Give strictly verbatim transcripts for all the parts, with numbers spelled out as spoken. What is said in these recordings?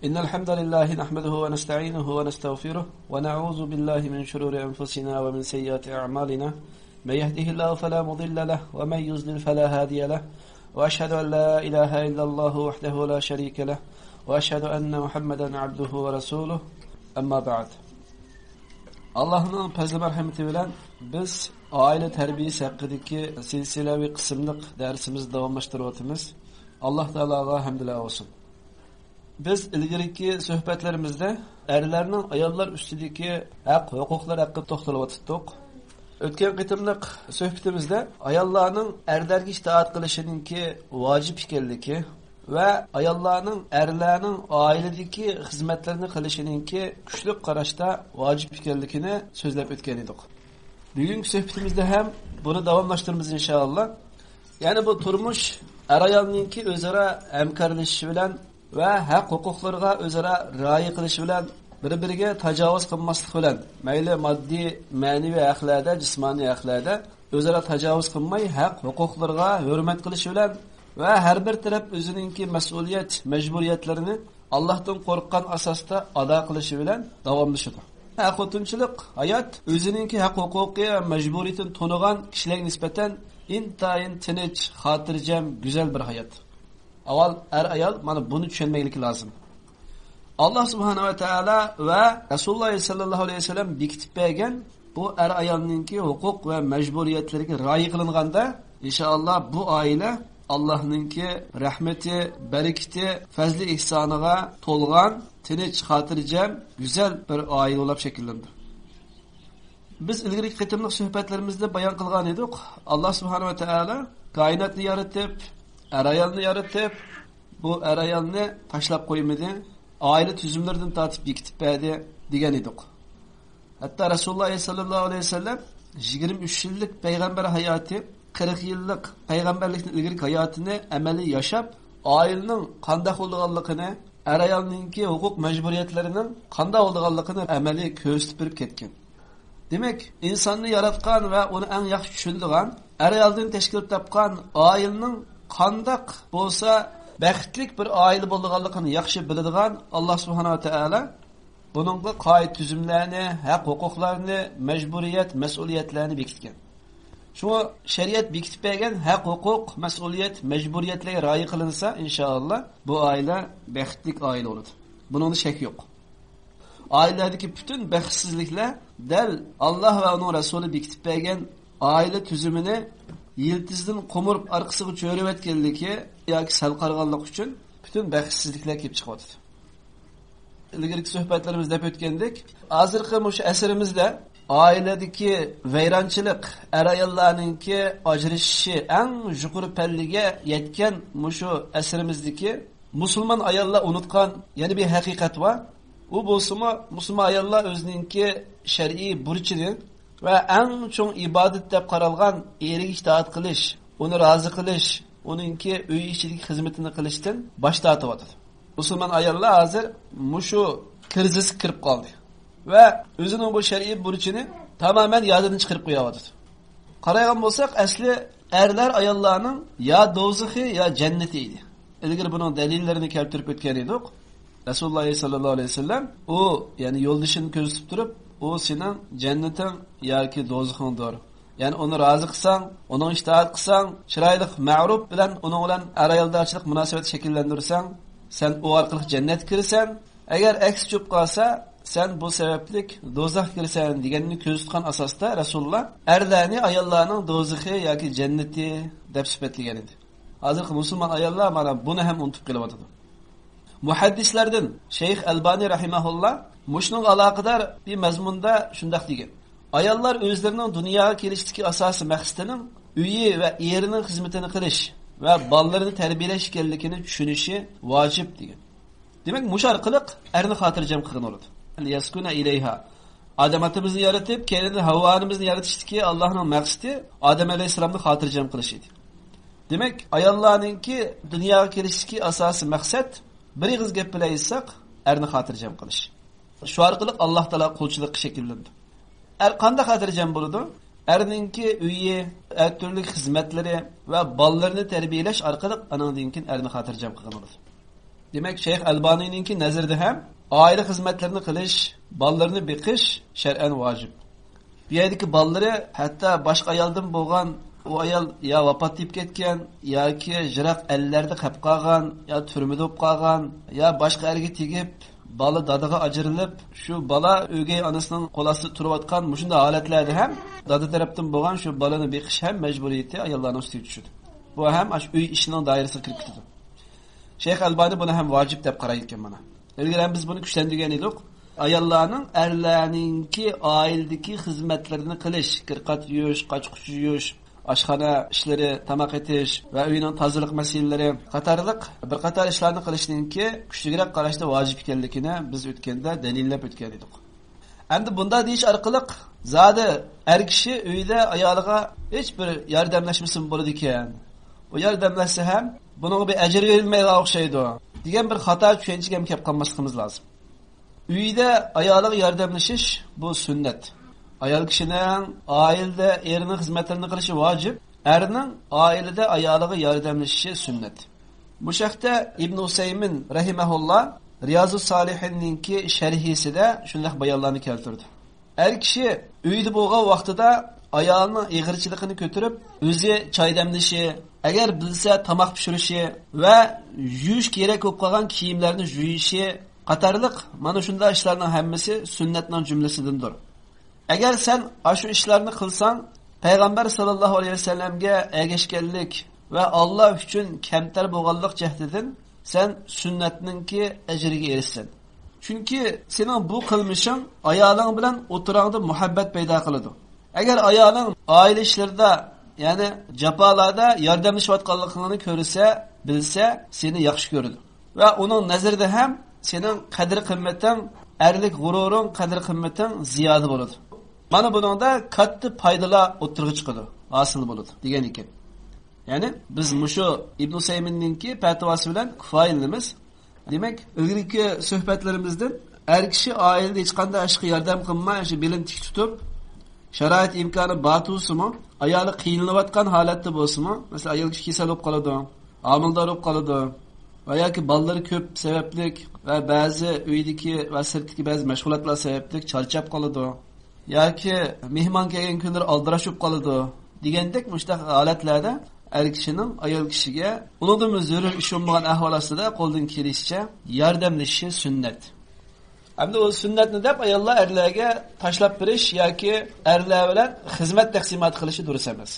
إن الحمد لله نحمده ونستعينه ونستغفره، ونعوذ بالله من شرور أنفسنا ومن سيئات أعمالنا. من يهده الله فلا مضل له، ومن يضلل فلا هادي له. وأشهد أن لا إله إلا الله وحده لا شريك له، وأشهد أن محمدا عبده ورسوله. أما بعد. ئاللاھنىڭ پەزلى مەرھەمىتى بىلەن بىز ئائىلە تەربىيەسى ھەققىدىكى سىلسىلەۋى قىسىملىق دەرسىمىزنى داۋاملاشتۇرۇۋاتىمىز. ئاللاھ تائالاغا ھەمدۇلە بولسۇن. بىز ئىلگىرىكى سۆھبەتلىرىمىزدە ئەرلەرنىڭ ئاياللار ئۈستىدىكى ھەق ھوقۇقلىرى ھەققىدە توختىلىۋاتاتتۇق. ئۆتكەن قېتىملىق سۆھبىتىمىزدە ئاياللارنىڭ ئەرلەرگە ئىتائەت قىلىشىنىڭكى ۋاجىپ ئىكەنلىكى ۋە ئاياللارنىڭ ئەرلەرنىڭ ئائىلىدىكى خىزمەتلىرىنى قىلىشىنىڭكى كۈچلۈك قاراشتا ۋاجىپ ئىكەنلىكىنى سۆزلەپ ئۆتكەن ئىدۇق. بۈگۈنكى سۆھبىتىمىزدە ھەم بۇنى داۋاملاشتۇرىمىز، ئىنشائاللا. يەنى بۇ تۇرمۇش ئەر-ئايالنىڭكى ئۆزئارا ھەمكارلىشىشى بىلەن ۋە ھەق-ھوقۇقلىرىغا ئۆزئارا رىئايە قىلىشى بىلەن، بىر-بىرىگە تاجاۋۇز قىلماسلىق بىلەن، مەيلى ماددىي، مەنىۋى ھەقلەردە، جىسمانىي ھەقلەردە ئۆزئارا تاجاۋۇز قىلماي، ھەق-ھوقۇقلىرىغا ھۆرمەت قىلىشى بىلەن ۋە ھەر بىر تەرەپ ئۆزىنىڭكى مەسئۇلىيەت، مەجبۇرىيەتلىرىنى ئاللاھتىن قورققان ئاساستا ئادا قىلىشى بىلەن داۋاملىشىدۇ. ئەر-خوتۇنچىلىق ھايات ئۆزىنىڭكى ھەق-ھوقۇقى ۋە مەجبۇرىيىتىنى تونۇغان كىشىلەرگە نىسبەتەن ئىنتايىن تىنچ، خاتىرجەم، گۈزەل بىر ھايات. ئاۋۋال ئەر-ئايال مانا بۇنى چۈشەنمەكلىكى لازىم. ئاللاھ سۇبھانەھۇ ۋە تائالا ۋە رەسۇلۇللاھ سەللەللاھۇ ئەلەيھى ۋەسەللەم بېكىتىپ بەرگەن بۇ ئەر-ئايالنىڭكى ھوقۇق ۋە مەجبۇرىيەتلىرىگە رىئايە قىلىنغاندا، ئىنشائاللا، بۇ ئائىلە ئاللاھنىڭكى رەھمىتى، بەرىكىتى، پەزلى ئېھسانىغا تولغان، تىنچ، خاتىرجەم، گۈزەل بىر ئائىلە بولۇپ شەكىللىنىدۇ. بىز ئىلگىرىكى قېتىملىق سۆھبەتلىرىمىزدە بايان قىلغان ئىدۇق، ئاللاھ سۇبھانەھۇ ۋە تائالا كائىناتنى يارىتىپ، ئەر-ئايالنى يارىتىپ، بۇ ئەر-ئايالنى تاشلاپ قويمىدى، ئائىلە تۈزۈملىرىدىن تارتىپ بېكىتىپ بەردى، دېگەن ئىدۇق. ھەتتا رەسۇلۇللاھ سەللەللاھۇ ئەلەيھى ۋەسەللەم يىگىرمە ئۈچ يىللىق پەيغەمبەر ھاياتى، قىرىق يىللىق پەيغەمبەرلىكتىن ئىلگىرىكى ھاياتىنى ئەمەلىي ياشاپ، ئائىلىنىڭ قانداق بولىدىغانلىقىنى، ئەر-ئايالنىڭكى ھوقۇق مەجبۇرىيەتلىرىنىڭ قانداق بولىدىغانلىقىنى ئەمەلىي كۆرسىتىپ بېرىپ كەتكەن. دېمەك، ئىنساننى ياراتقان ۋە ئۇنى ئەڭ ياخشى چۈشىنىدىغان، ئەر-ئايالدىن تەشكىل تاپقان ئائىلىنىڭ قانداق بولسا بەختلىك بىر ئائىلە بولىدىغانلىقىنى ياخشى بىلىدىغان ئاللاھ سۇبھانەھۇ ۋە تائالا بۇنىڭغا قائىدە-تۈزۈملەرنى، ھەق-ھوقۇقلارنى، مەجبۇرىيەت، مەسئۇلىيەتلەرنى بېكىتكەن. شۇڭا شەرىئەت بېكىتىپ بەرگەن ھەق-ھوقۇق، مەسئۇلىيەت، مەجبۇرىيەتلەرگە رىئايە قىلىنسا، ئىنشائاللا، بۇ ئائىلە بەختلىك ئائىلە بولىدۇ. بۇنىڭدا شەك يوق. ئائىلىلەردىكى پۈتۈن بەختسىزلىكلەر دەل ئاللاھ ۋە ئۇنىڭ رەسۇلى بېكىتىپ بەرگەن ئائىلە تۈزۈمىنى يىلتىزىدىن قومۇرۇپ ئارقىسىغا چۆرۈۋەتكەنلىكى ياكى سەل قارىغانلىقى ئۈچۈن پۈتۈن بەختسىزلىكلەر كېلىپ چىقىۋاتىدۇ. ئىلگىرىكى سۆھبەتلىرىمىزدە دەپ ئۆتكەندەك، ھازىرقى مۇشۇ ئەسىرىمىزدە ئائىلىدىكى ۋەيرانچىلىق، ئەر-ئاياللارنىڭكى ئاجرىشىشى ئەڭ يۇقىرى پەللىگە يەتكەن مۇشۇ ئەسىرىمىزدىكى مۇسۇلمان ئاياللار ئۇنتقان يەنە بىر ھەقىقەت بار. ئۇ بولسىمۇ، مۇسۇلمان ئاياللار ئۆزىنىڭكى شەرئىي بۇرچىنى ۋە ئەڭ چوڭ ئىبادەت دەپ قارالغان ئېرىگە ئىتائەت قىلىش، ئۇنى رازى قىلىش، ئۇنىڭكى ئۆي ئىچىدىكى خىزمىتىنى قىلىشتىن باش تارتىۋاتىدۇ. مۇسۇلمان ئاياللار ھازىر مۇشۇ كىرىزىسكە كىرىپ قالدى ۋە ئۆزىنىڭ بۇ شەرئىي بۇرچىنى تامامەن يادىدىن چىقىرىپ قويۇۋاتىدۇ. قارايدىغان بولساق، ئەسلى ئەرلەر ئاياللارنىڭ يا دوزىخى، يا جەننىتى ئىدى. ئىلگىرى بۇنىڭ دەلىللىرىنى كەلتۈرۈپ ئۆتكەن ئىدۇق. رەسۇلۇللاھ سەللەللاھۇ ئەلەيھى ۋەسەللەم ئۇ، يەنى يولدىشىنى كۆزىتىپ تۇرۇپ، ئۇ سېنىڭ جەننىتىڭ ياكى دوزىخىڭدۇر. يەنى ئۇنى رازى قىلساڭ، ئۇنىڭ ئىتائەت قىلساڭ، چىرايلىق مەرۇپ بىلەن ئۇنىڭ بىلەن ئەر-ئايالدارچىلىق مۇناسىۋەت شەكىللەندۈرسەڭ، سەن ئۇ ئارقىلىق جەننەتكە كىرىسەن. ئەگەر ئەكسى چۈشۈپ قالسا، سەن بۇ سەۋەبلىك دوزاخقا كىرىسەن، دېگەننى كۆزىتىدىغان ئاساستا رەسۇلۇللاھ ئەرلەرنى ئاياللارنىڭ دوزىخى ياكى جەننىتى دەپ سۈپەتلىگەن ئىدى. ھازىرقى مۇسۇلمان ئاياللار مانا بۇنى ھەم ئۇنتۇپ قېلىۋاتىدۇ. مۇھەددىسلەردىن شەيخ ئەلبانى رەھىمەھۇللا مۇشۇنىڭغا ئالاقىدار بىر مەزمۇندا شۇنداق دېگەن: ئاياللار ئۆزلىرىنىڭ دۇنياغا كېلىشتىكى ئاساسىي مەقسىتىنىڭ ئۆيى ۋە ئېرىنىڭ خىزمىتىنى قىلىش ۋە بالىلىرىنى تەربىيەلەش ئىكەنلىكىنى چۈشىنىشى ۋاجىپ، دېگەن. دېمەك، مۇشۇ ئارقىلىق ئەرنى خاتىرجەم قىلغىلى بولىدۇ. لىيەسكۇنە ئىلەيھا. ئادەم ئاتىمىزنى يارىتىپ، كېيىن ھاۋۋا ئانىمىزنى يارىتىشتىكى ئاللاھنىڭ مەقسىتى ئادەم ئەلەيھىسسالامنى خاتىرجەم قىلىش ئىدى. دېمەك، ئاياللارنىڭكى دۇنياغا كېلىشتىكى ئاساسىي مەقسەت، بىر ئېغىز گەپ بىلەن ئېيتساق، ئەرنى خاتىرجەم قىلىش. شۇ ئارقىلىق ئاللاھ تائالا قۇلچىلىققا شەكىللىنىدۇ. ئەر قانداق خاتىرجەم بولىدۇ؟ ئەرنىڭكى ئۆيى، ھەر تۈرلۈك خىزمەتلىرى ۋە بالىلىرىنى تەربىيەلەش ئارقىلىق ئانىڭدىن كېيىن ئەرنى خاتىرجەم قىلغىلى بولىدۇ. دېمەك، شەيخ ئەلبانىينىڭكى نەزىرىدە ھەم ئائىلە خىزمەتلىرىنى قىلىش، بالىلىرىنى بېقىش شەرئەن ۋاجىپ. بۇ يەردىكى بالىلىرى ھەتتا باشقا ئايالدىن بولغان، ئۇ ئايال يا ۋاپات تېپىپ كەتكەن، ياكى يىراق ئەللەردە قېلىپ قالغان، يا تۈرمىدە بولۇپ قالغان، يا باشقا ئەرگە تېگىپ، بالا دادىغا ئاجرىلىپ، شۇ بالا ئۆگەي ئانىسىنىڭ قول ئاستىدا تۇرۇۋاتقان مۇشۇنداق ھالەتلەردە ھەم دادا تەرەپتىن بولغان شۇ بالىنى بېقىش ھەم مەجبۇرىيىتى ئاياللارنىڭ ئۈستىگە چۈشىدۇ. بۇ ھەم ئاشۇ ئۆي ئىشىنىڭ دائىرىسىگە كىرىپ كېتىدۇ. شەيخ ئەلبانى بۇنى ھەم ۋاجىپ دەپ قارايدىكەن مانا. ئىلگىرى ھەم بىز بۇنى كۈچلەندۈرگەن ئىدۇق. ئاياللارنىڭ ئەرلەرنىڭكى ئائىلىدىكى خىزمەتلىرىنى قىلىش، كىر-قات يۇيۇش، قاچا-قۇچا يۇيۇش، ئاشخانا ئىشلىرى، تاماق ئېتىش ۋە ئۆينىڭ تازىلىق مەسىلىلىرى قاتارلىق بىر قاتار ئىشلارنى قىلىشنىڭكى كۈچلۈكرەك قاراشتا ۋاجىپ ئىكەنلىكىنى بىز ئۆتكەندە دەلىللەپ ئۆتكەن ئىدۇق. ئەمدى بۇنداق دېيىش ئارقىلىق زادى ئەر كىشى ئۆيدە ئايالىغا ھېچ بىر ياردەملەشمىسىمۇ بولىدىكەن، ئۇ ياردەملەشسە ھەم بۇنىڭغا بىر ئەجىر بېرىلمەيدىغان ئوخشايدۇ دېگەن بىر خاتا چۈشەنچىگە ھەم كەپ قالماسلىقىمىز لازىم. ئۆيدە ئايالىغا ياردەملىشىش بۇ سۈننەت. ئايال كىشىنىڭ ئائىلىدە ئېرىنىڭ خىزمەتلىرىنى قىلىشى ۋاجىپ، ئەرنىڭ ئائىلىدە ئايالىغا ياردەملىشىشى سۈننەت. بۇ ھەقتە ئىبن ئۇسەيمىن رەھىمەھۇللا رىيازۇ سالىھىننىڭكى شەرھىسىدە شۇنداق بايانلارنى كەلتۈردى. ئەر كىشى ئۆيدە بولغان ۋاقتىدا ئايالىنىڭ ئېغىرچىلىقىنى كۆتۈرۈپ، ئۆزى چاي دەملىشى، ئەگەر بىلسە تاماق پىشۇرۇشى ۋە يۇيۇش كېرەك بولۇپ قالغان كىيىملەرنى يۇيۇشى قاتارلىق مانا شۇنداق ئىشلارنىڭ ھەممىسى سۈننەتنىڭ جۈملىسىدىندۇر. ئەگەر سەن ئاشۇ ئىشلارنى قىلساڭ، پەيغەمبەر ساللاللاھۇ ئەلەيھى ۋەسەللەمگە ئەگەشكەنلىك ۋە ئاللا ئۈچۈن كەمتەر بولغانلىق جەھىتىدىن سەن سۈننەتنىڭكى ئەجرىگە ئېرىشىسەن. چۈنكى سېنىڭ بۇ قىلمىشىڭ ئايالىڭ بىلەن ئوتتۇراڭدا مۇھەببەت پەيدا قىلىدۇ. ئەگەر ئايالىڭ ئائىلە ئىشلىرىدا، يەنى جاپالاردا ياردەملىشىۋاتقانلىقىڭنى كۆرسە، بىلسە، سېنى ياخشى كۆرىدۇ. ۋە ئۇنىڭ نەزىرىدە ھەم سېنىڭ قەدىر-قىممىتىڭ، ئەرلىك غۇرۇرۇڭ، قەدىر-قىممىتىڭ زىيادە بولىدۇ. مانا بۇنىڭدا كاتتا پايدىلار ئوتتۇرىغا چىقىدۇ، ھاسىل بولىدۇ دېگەن ئىكەن. يەنى بىز مۇشۇ ئىبن ئۇسەيمىننىڭكى پەتىۋاسى بىلەن كۇپايىلىنىمىز. دېمەك، ئىلگىرىكى سۆھبەتلىرىمىزدىن ئەر كىشى ئائىلىدە ھېچقانداق ئىشقا ياردەم قىلماي، شۇ بېلىنى تىك تۇتۇپ، شارائىت ئىمكانى بار تۇرسىمۇ، ئايالى قىينىلىۋاتقان ھالەتتە بولسىمۇ، مەسىلەن، ئايال كىشى كېسەل بولۇپ قالىدۇ، ھامىلىدار بولۇپ قالىدۇ ۋە ياكى بالىلىرى كۆپ سەۋەبلىك ۋە بەزى ئۆيدىكى ۋە سىرتتىكى بەزى مەشغۇلاتلار سەۋەبلىك چارچاپ قالىدۇ ياكى مېھمان كەلگەن كۈنلىرى ئالدىراش بولۇپ قالىدۇ دېگەندەك مۇشۇنداق ھالەتلەردە ئەر كىشىنىڭ ئايال كىشىگە ئۇنىڭدىنمۇ زۆرۈر ئىش بولمىغان ئەھۋال ئاستىدا قولىدىن كېلىشىچە ياردەملىشىشى سۈننەت. ئەمدى ئۇ سۈننەتنى دەپ ئاياللار ئەرلەرگە تاشلاپ بېرىش ياكى ئەرلەر بىلەن خىزمەت تەقسىماتى قىلىشى دۇرۇس ئەمەس.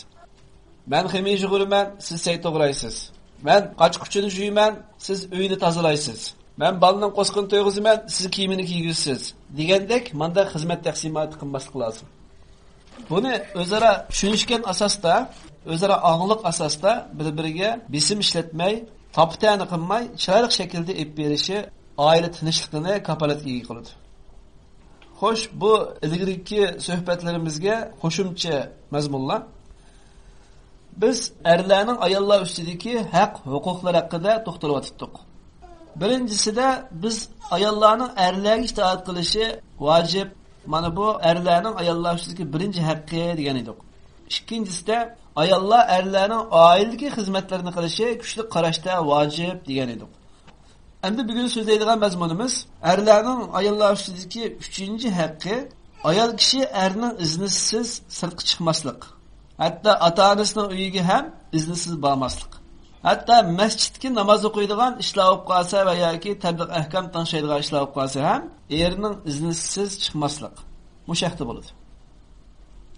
مەن خىمىيە يۇغۇرىمەن، سىز سەي توغرايسىز. مەن قاچا-قۇچىنى جۇيىمەن، سىز ئۆينى تازىلايسىز. مەن بالىنىڭ قورسىقىنى تويغۇزىمەن، سىز كىيىمىنى كىيگۈزىسىز دېگەندەك مانداق خىزمەت تەقسىماتى قىلماسلىق لازىم. بۇنى ئۆزئارا چۈشىنىشكەن ئاساستا، ئۆزئارا ئاڭلىق ئاساستا بىر-بىرىگە بېسىم ئىشلەتمەي، تاپا-تەنە قىلماي، چىرايلىق شەكىلدە ئېلىپ بېرىشى ئائىلە تىنچلىقىنى كاپالەتكە ئىگە قىلىدۇ. خوش، بۇ ئىلگىرىكى سۆھبەتلىرىمىزگە قوشۇمچە مەزمۇنلار. بىز ئەرلەرنىڭ ئاياللار ئۈستىدىكى ھەق، ھوقۇقلىرى ھەققىدە توختىلىۋاتاتتۇق. بىرىنچىسىدە بىز ئاياللارنىڭ ئەرلەرگە ئىتائەت قىلىشى ۋاجىپ. مانا بۇ ئەرلەرنىڭ ئاياللار ئۈستىدىكى بىرىنچى ھەققى دېگەن ئىدۇق. ئىككىنچىسىدە ئاياللار ئەرلەرنىڭ ئائىلىدىكى خىزمەتلىرىنى قىلىشى كۈچلۈك قاراشتا ۋاجىپ دېگەن ئىدۇق. ئەمدى بۈگۈن سۆزلەيدىغان مەزمۇنىمىز ئەرلەرنىڭ ئاياللار ئۈستىدىكى ئۈچىنچى ھەققى، ئايال كىشى ئەرنىڭ ئىزنىسىز سىرتقا چىقماسلىق. ھەتتا ئاتا-ئانىسىنىڭ ئۆيىگە ھەم ئىزنىسىز بارماسلىق. ھەتتا مەسچىتتىكى ناماز ئوقۇيدىغان ئىشلار بولۇپ قالسا ۋە ياكى تەبلىغ ئەھكام تىڭشايدىغان ئىشلار بولۇپ قالسا ھەم ئېرىنىڭ ئىزنىسىز چىقماسلىق. مۇشۇ ھەقتە بولىدۇ.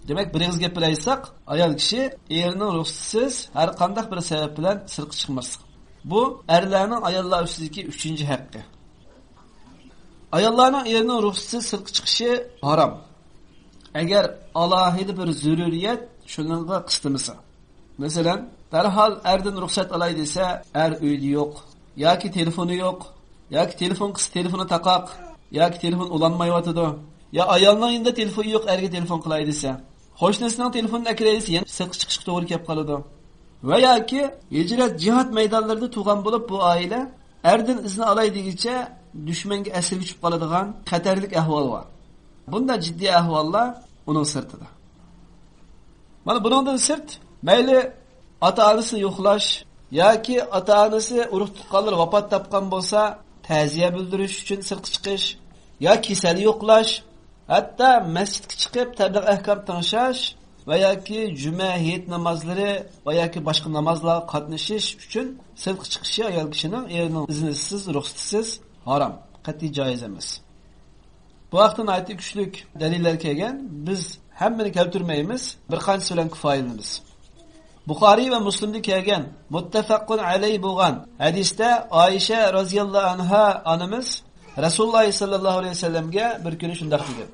دېمەك، بىر ئېغىز گەپ بىلەن ئېيتساق، ئايال كىشى ئېرىنىڭ رۇخسىتىسىز ھەر قانداق بىر سەۋەب بىلەن سىرتقا چىقماسلىق. بۇ ئەرلەرنىڭ ئاياللار ئۈستىدىكى ئۈچىنچى ھەققى. ئاياللارنىڭ ئېرىنىڭ رۇخسىتىسىز سىرتقا چىقىشى ھارام. ئەگەر ئالاھىدە بىر زۆرۈرىيەت شۇنىڭغا قىستىمىسا. مەسىلەن، دەرھال ئەردىن رۇخسەت ئالاي دېسە، ئەر ئۆيدە يوق، ياكى تېلېفونى يوق، ياكى تېلېفون قىلسا تېلېفونى تاقاق، ياكى تېلېفون ئۇلانمايۋاتىدۇ، يا ئايالنىڭ يېنىدا تېلېفون يوق، ئەرگە تېلېفون قىلاي دېسە، قوشنىسىنىڭ تېلېفونىنى ئەكىرەي دېسە، يەنە سىرتقا چىقىشقا توغرا كەپ قالىدۇ. ۋە ياكى ھىجرەت، جىھاد مەيدانلىرىدا تۇغان بولۇپ، بۇ ئائىلە ئەردىن ئىزنى ئالاي دېگۈچە دۈشمەنگە ئەسىرگە چۈشۈپ قالىدىغان خەتەرلىك ئەھۋال بار. بۇنداق جىددىي ئەھۋاللار ئۇنىڭ سىرتىدا. مانا بۇنىڭدىن سىرت، مەيلى ئاتا-ئانىسىنى يوقلاش، ياكى ئاتا-ئانىسى، ئۇرۇق-تۇغقانلىرى ۋاپات تاپقان بولسا، تەزىيە بىلدۈرۈش ئۈچۈن سىرتقا چىقىش، يا كېسەل يوقلاش، ھەتتا مەسچىتكە چىقىپ تەبلىغ ئەھكام تىڭشاش ۋە ياكى جۈمە، ھېيت نامازلىرى ۋە ياكى باشقا نامازلارغا قاتنىشىش ئۈچۈن سىرتقا چىقىشى ئايال كىشىنىڭ ئېرىنىڭ ئىزنىسىز، رۇخسىتىسىز ھارام، قەتئىي جائىز ئەمەس. بۇ ھەقتە ناھايىتى كۈچلۈك دەلىللەر كەلگەن. بىز ھەممىنى كەلتۈرمەيمىز، بىر قانچىسى بىلەن كۇپايىلىنىمىز. بۇخارىي ۋە مۇسلىمدا كەلگەن مۇتتەپەقۇن ئەلەي بولغان ھەدىستە ئائىشە رازىياللاھۇ ئەنھا ئانىمىز رەسۇلۇللاھ ساللاللاھۇ ئەلەيھى ۋەسەللەمگە بىر كۈنى شۇنداق دېگەن: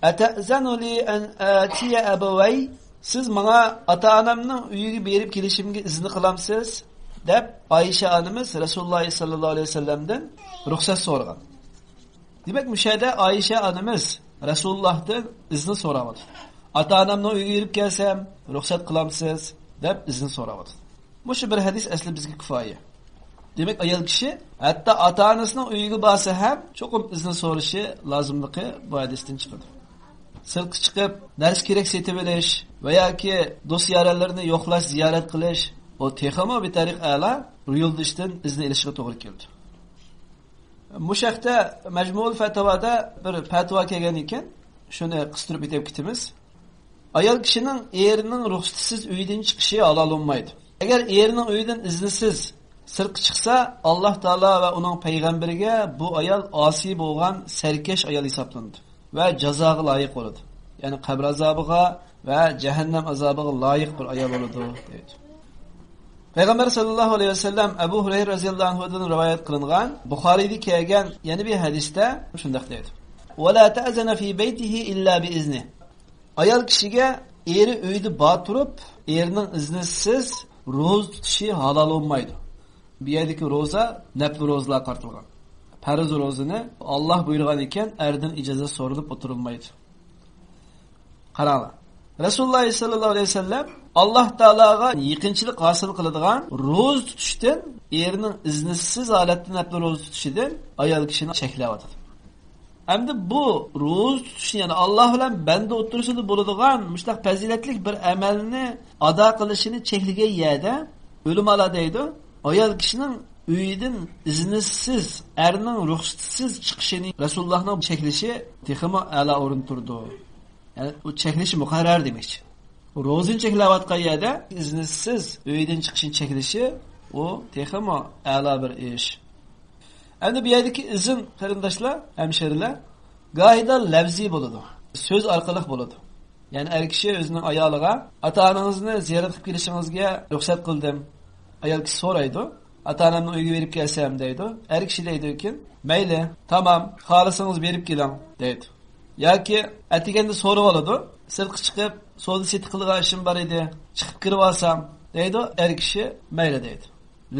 «ئەتەزەنۇ لى ئەن ئەتىيە ئەبەۋەي، سىز ماڭا ئاتا-ئانامنىڭ ئۆيىگە بېرىپ كېلىشىمگە ئىزنى قىلامسىز؟» دەپ ئائىشە ئانىمىز رەسۇلۇللاھ ساللاللاھۇ ئەلەيھى ۋەسەللەمدىن رۇخسەت سورىغان. دېمەك، مۇشۇ يەردە ئائىشە ئانىمىز رەسۇلۇللاھتىن ئىزنى سوراۋاتىدۇ. «ئاتا-ئانامنىڭ ئۆيىگە يۈرۈپ كەلسەم، رۇخسەت قىلامسىز؟» دەپ ئىزنى سوراۋاتىدۇ. مۇشۇ بىر ھەدىس ئەسلى بىزگە كۇپايە. دېمەك، ئايال كىشى ھەتتا ئاتا-ئانىسىنىڭ ئۆيىگە بارسا ھەم چوقۇم ئىزنى سورىشى لازىملىقى بۇ ھەدىستىن چىقىدۇ. سىرتقا چىقىپ، نەرسە-كېرەك سېتىۋېلىش ۋە ياكى دوست-يارەنلىرىنى يوقلاش، زىيارەت قىلىش، ئۇ تېخىمۇ بىتەرىق ئەلا، يولدىشىدىن ئىزنى ئېلىشقا توغرا كېلىدۇ. مۇشۇ ھەقتە مەجمۇئۇل فەتىۋادا بىر پەتىۋا كەلگەن ئىكەن، شۇنى قىستۇرۇپ ئېيتىپ كېتىمىز. ئايال كىشىنىڭ ئېرىنىڭ رۇخسىتىسىز ئۆيدىن چىقىشى ھالال بولمايدۇ. ئەگەر ئېرىنىڭ ئۆيىدىن ئىزنىسىز سىرتقا چىقسا، ئاللاھ تائالا ۋە ئۇنىڭ پەيغەمبىرىگە بۇ ئايال ئاسىي بولغان سەركەش ئايال ھېسابلىنىدۇ ۋە جازاغا لايىق بولىدۇ. يەنى قەبرە ئازابىغا ۋە جەھەننەم ئازابىغا لايىق بىر ئايال بولىدۇ، دەيدۇ. پەيغەمبەر ساللاللاھۇ ئەلەيھى ۋەسەللەم ئەبۇ ھۇرەيرە رەزىياللاھۇ ئەنھۇدىن رىۋايەت قىلىنغان بۇخارىيدا كەلگەن يەنە بىر ھەدىستە شۇنداق دەيدۇ: «ۋە لا تەزەنە فى بەيتىھى ئىللا بىئىزنىھ.» ئايال كىشىگە ئېرى ئۆيدە بار تۇرۇپ، ئېرىنىڭ ئىزنىسىز روزا تۇتۇشى ھالال بولمايدۇ. بۇ يەردىكى روزا نەپلى روزىلارغا قارىتىلغان. پەرز روزىنى ئاللاھ بۇيرۇغان ئىكەن، ئەردىن ئىجازەت سورىلىپ ئولتۇرۇلمايدۇ. قاراڭلار. رەسۇلۇللاھ ساللاللاھۇ ئەلەيھى ۋەسەللەم ئاللاھ تائالاغا يېقىنچىلىق ھاسىل قىلىدىغان روزا تۇتۇشتىن، ئېرىنىڭ ئىزنىسىز ھالەتتە نەپلى روزا تۇتۇشىدىن ئايال كىشىنى چەكلەۋاتىدۇ. ئەمدى بۇ روزا تۇتۇشنى، يەنى ئاللاھ بىلەن بەندە ئوتتۇرىسىدا بولىدىغان مۇشۇنداق پەزىلەتلىك بىر ئەمەلنى ئادا قىلىشىنى چەكلىگەن يەردە ئۆلىمالار دەيدۇ، ئايال كىشىنىڭ ئۆيىدىن ئىزنىسىز، ئەرنىڭ رۇخسىتىسىز چىقىشىنى رەسۇلۇللاھنىڭ چەكلىشى تېخىمۇ ئەلا ئورۇندا تۇرىدۇ. يەنى ئۇ چەكلىشى مۇقەررەر دېمەكچى. روزىنى چەكلەۋاتقان يەردە ئىزنىسىز ئۆيدىن چىقىشنى چەكلىشى، ئۇ تېخىمۇ ئەلا بىر ئىش. ئەمدى بۇ يەردىكى ئىزىن، قېرىنداشلار، ھەمشىرىلەر، گاھىدا لەۋزىي بولىدۇ، سۆز ئارقىلىق بولىدۇ. يەنى ئەر كىشى ئۆزىنىڭ ئايالىغا، «ئاتا-ئانىڭىزنى زىيارەت قىلىپ كېلىشىڭىزگە رۇخسەت قىلدىم.» ئايال كىشى سورايدۇ، «ئاتا-ئانامنىڭ ئۆيىگە بېرىپ كەلسەم؟» دەيدۇ. ئەر كىشى دەيدۇكىن، «مەيلى، تامام، خالىسىڭىز بېرىپ كېلىڭ» دەيدۇ. ياكى ئەتىگەندە سورىۋالىدۇ، «سىرتقا چىقىپ سودا سېتىق قىلىدىغان ئىشىم بار ئىدى، چىقىپ كىرىۋالسام» دەيدۇ. ئەر كىشى «مەيلى» دەيدۇ.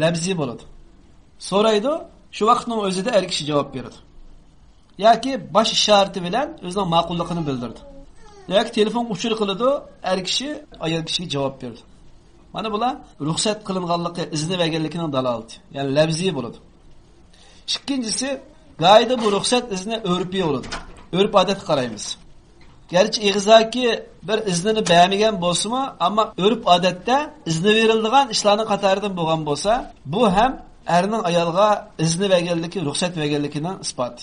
لەۋزىي بولىدۇ. سورايدۇ، شۇ ۋاقىتنىڭ ئۆزىدە ئەر كىشى جاۋاب بېرىدۇ. ياكى باش ئىشارىتى بىلەن ئۆزىنىڭ ماقۇللۇقىنى بىلدۈرىدۇ. ياكى تېلېفونغا ئۇچۇر قىلىدۇ، ئەر كىشى ئايال كىشىگە جاۋاب بېرىدۇ. مانا بۇلار رۇخسەت قىلىنغانلىقى، ئىزنى بەرگەنلىكىنىڭ دالالىتى. يەنى لەۋزىي بولىدۇ. ئىككىنچىسى، گاھىدا بۇ رۇخسەت ئىزنى ئۆرپىي بولىدۇ. ئۆرپ-ئادەتكە قارايمىز. گەرچە ئېغىزدىكى بىر ئىزنىنى بەرمىگەن بولسىمۇ، ئەمما ئۆرپ-ئادەتتە ئىزنى بېرىلىدىغان ئىشلارنىڭ قاتارىدىن بولغان بولسا، بۇ ھەم ئەرنىڭ ئايالغا ئىزنى بەرگەنلىكى، رۇخسەت بەرگەنلىكىنىڭ ئىسپاتى.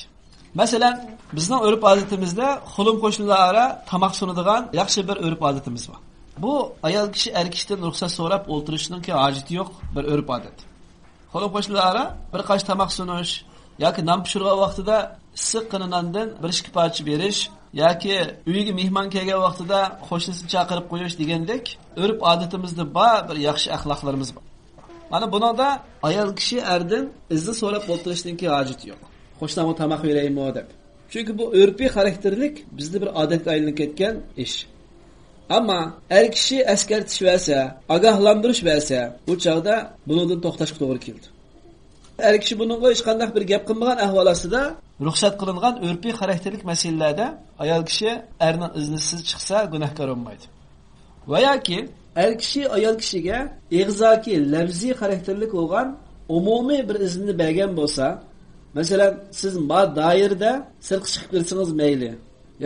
مەسىلەن، بىزنىڭ ئۆرپ-ئادىتىمىزدە قولۇم-قوشنىلار ئارا تاماق سۇنىدىغان ياخشى بىر ئۆرپ-ئادىتىمىز بار. بۇ ئايال كىشى ئەر كىشىدىن رۇخسەت سوراپ ئولتۇرۇشنىڭكى ھاجىتى يوق بىر ئۆرپ-ئادەت. قولۇم-قوشنىلار ئارا بىر قاچا تاماق سۇنۇش ياكى نان پىشۇرغان ۋاقتىدا ئىسسىققىنا ناندىن بىر ئىككى پارچە بېرىش ياكى ئۆيگە مېھمان كەلگەن ۋاقتىدا قوشنىسىنى چاقىرىپ قويۇش دېگەندەك ئۆرپ-ئادىتىمىزدە بار بىر ياخشى ئەخلاقلىرىمىز بار. مانا بۇنىڭدا ئايال كىشى ئەردىن ئىزنى سوراپ ئولتۇرۇشنىڭكى ھاجىتى يوق. قوشنامغا تاماق بېرەيمۇ دەپ. چۈنكى بۇ ئۆرپىي خاراكتېرلىك، بىزدە بىر ئادەتكە ئايلىنىپ كەتكەن ئىش. ئەمما ئەر كىشى ئەسكەرتىش بەرسە، ئاگاھلاندۇرۇش بەرسە، ئۇ چاغدا بۇنىڭدىن توختاشقا توغرا كېلىدۇ. ئەر كىشى بۇنىڭغا ھېچقانداق بىر گەپ قىلمىغان ئەھۋال ئاستىدا، رۇخسەت قىلىنغان ئۆرپىي خاراكتېرلىك مەسىلىلەردە ئايال كىشى ئەرنىڭ ئىزنىسىز چىقسا گۇناھكار بولمايدۇ. ۋە ياكى ئەر كىشى ئايال كىشىگە ئېغىزدىكى لەۋزىي خاراكتېرلىك بولغان ئومۇمىي بىر ئىزنىنى بەرگەن بولسا، مەسىلەن، سىز ما دائىرىدە سىرتقا چىقىپ كىرسىڭىز مەيلى،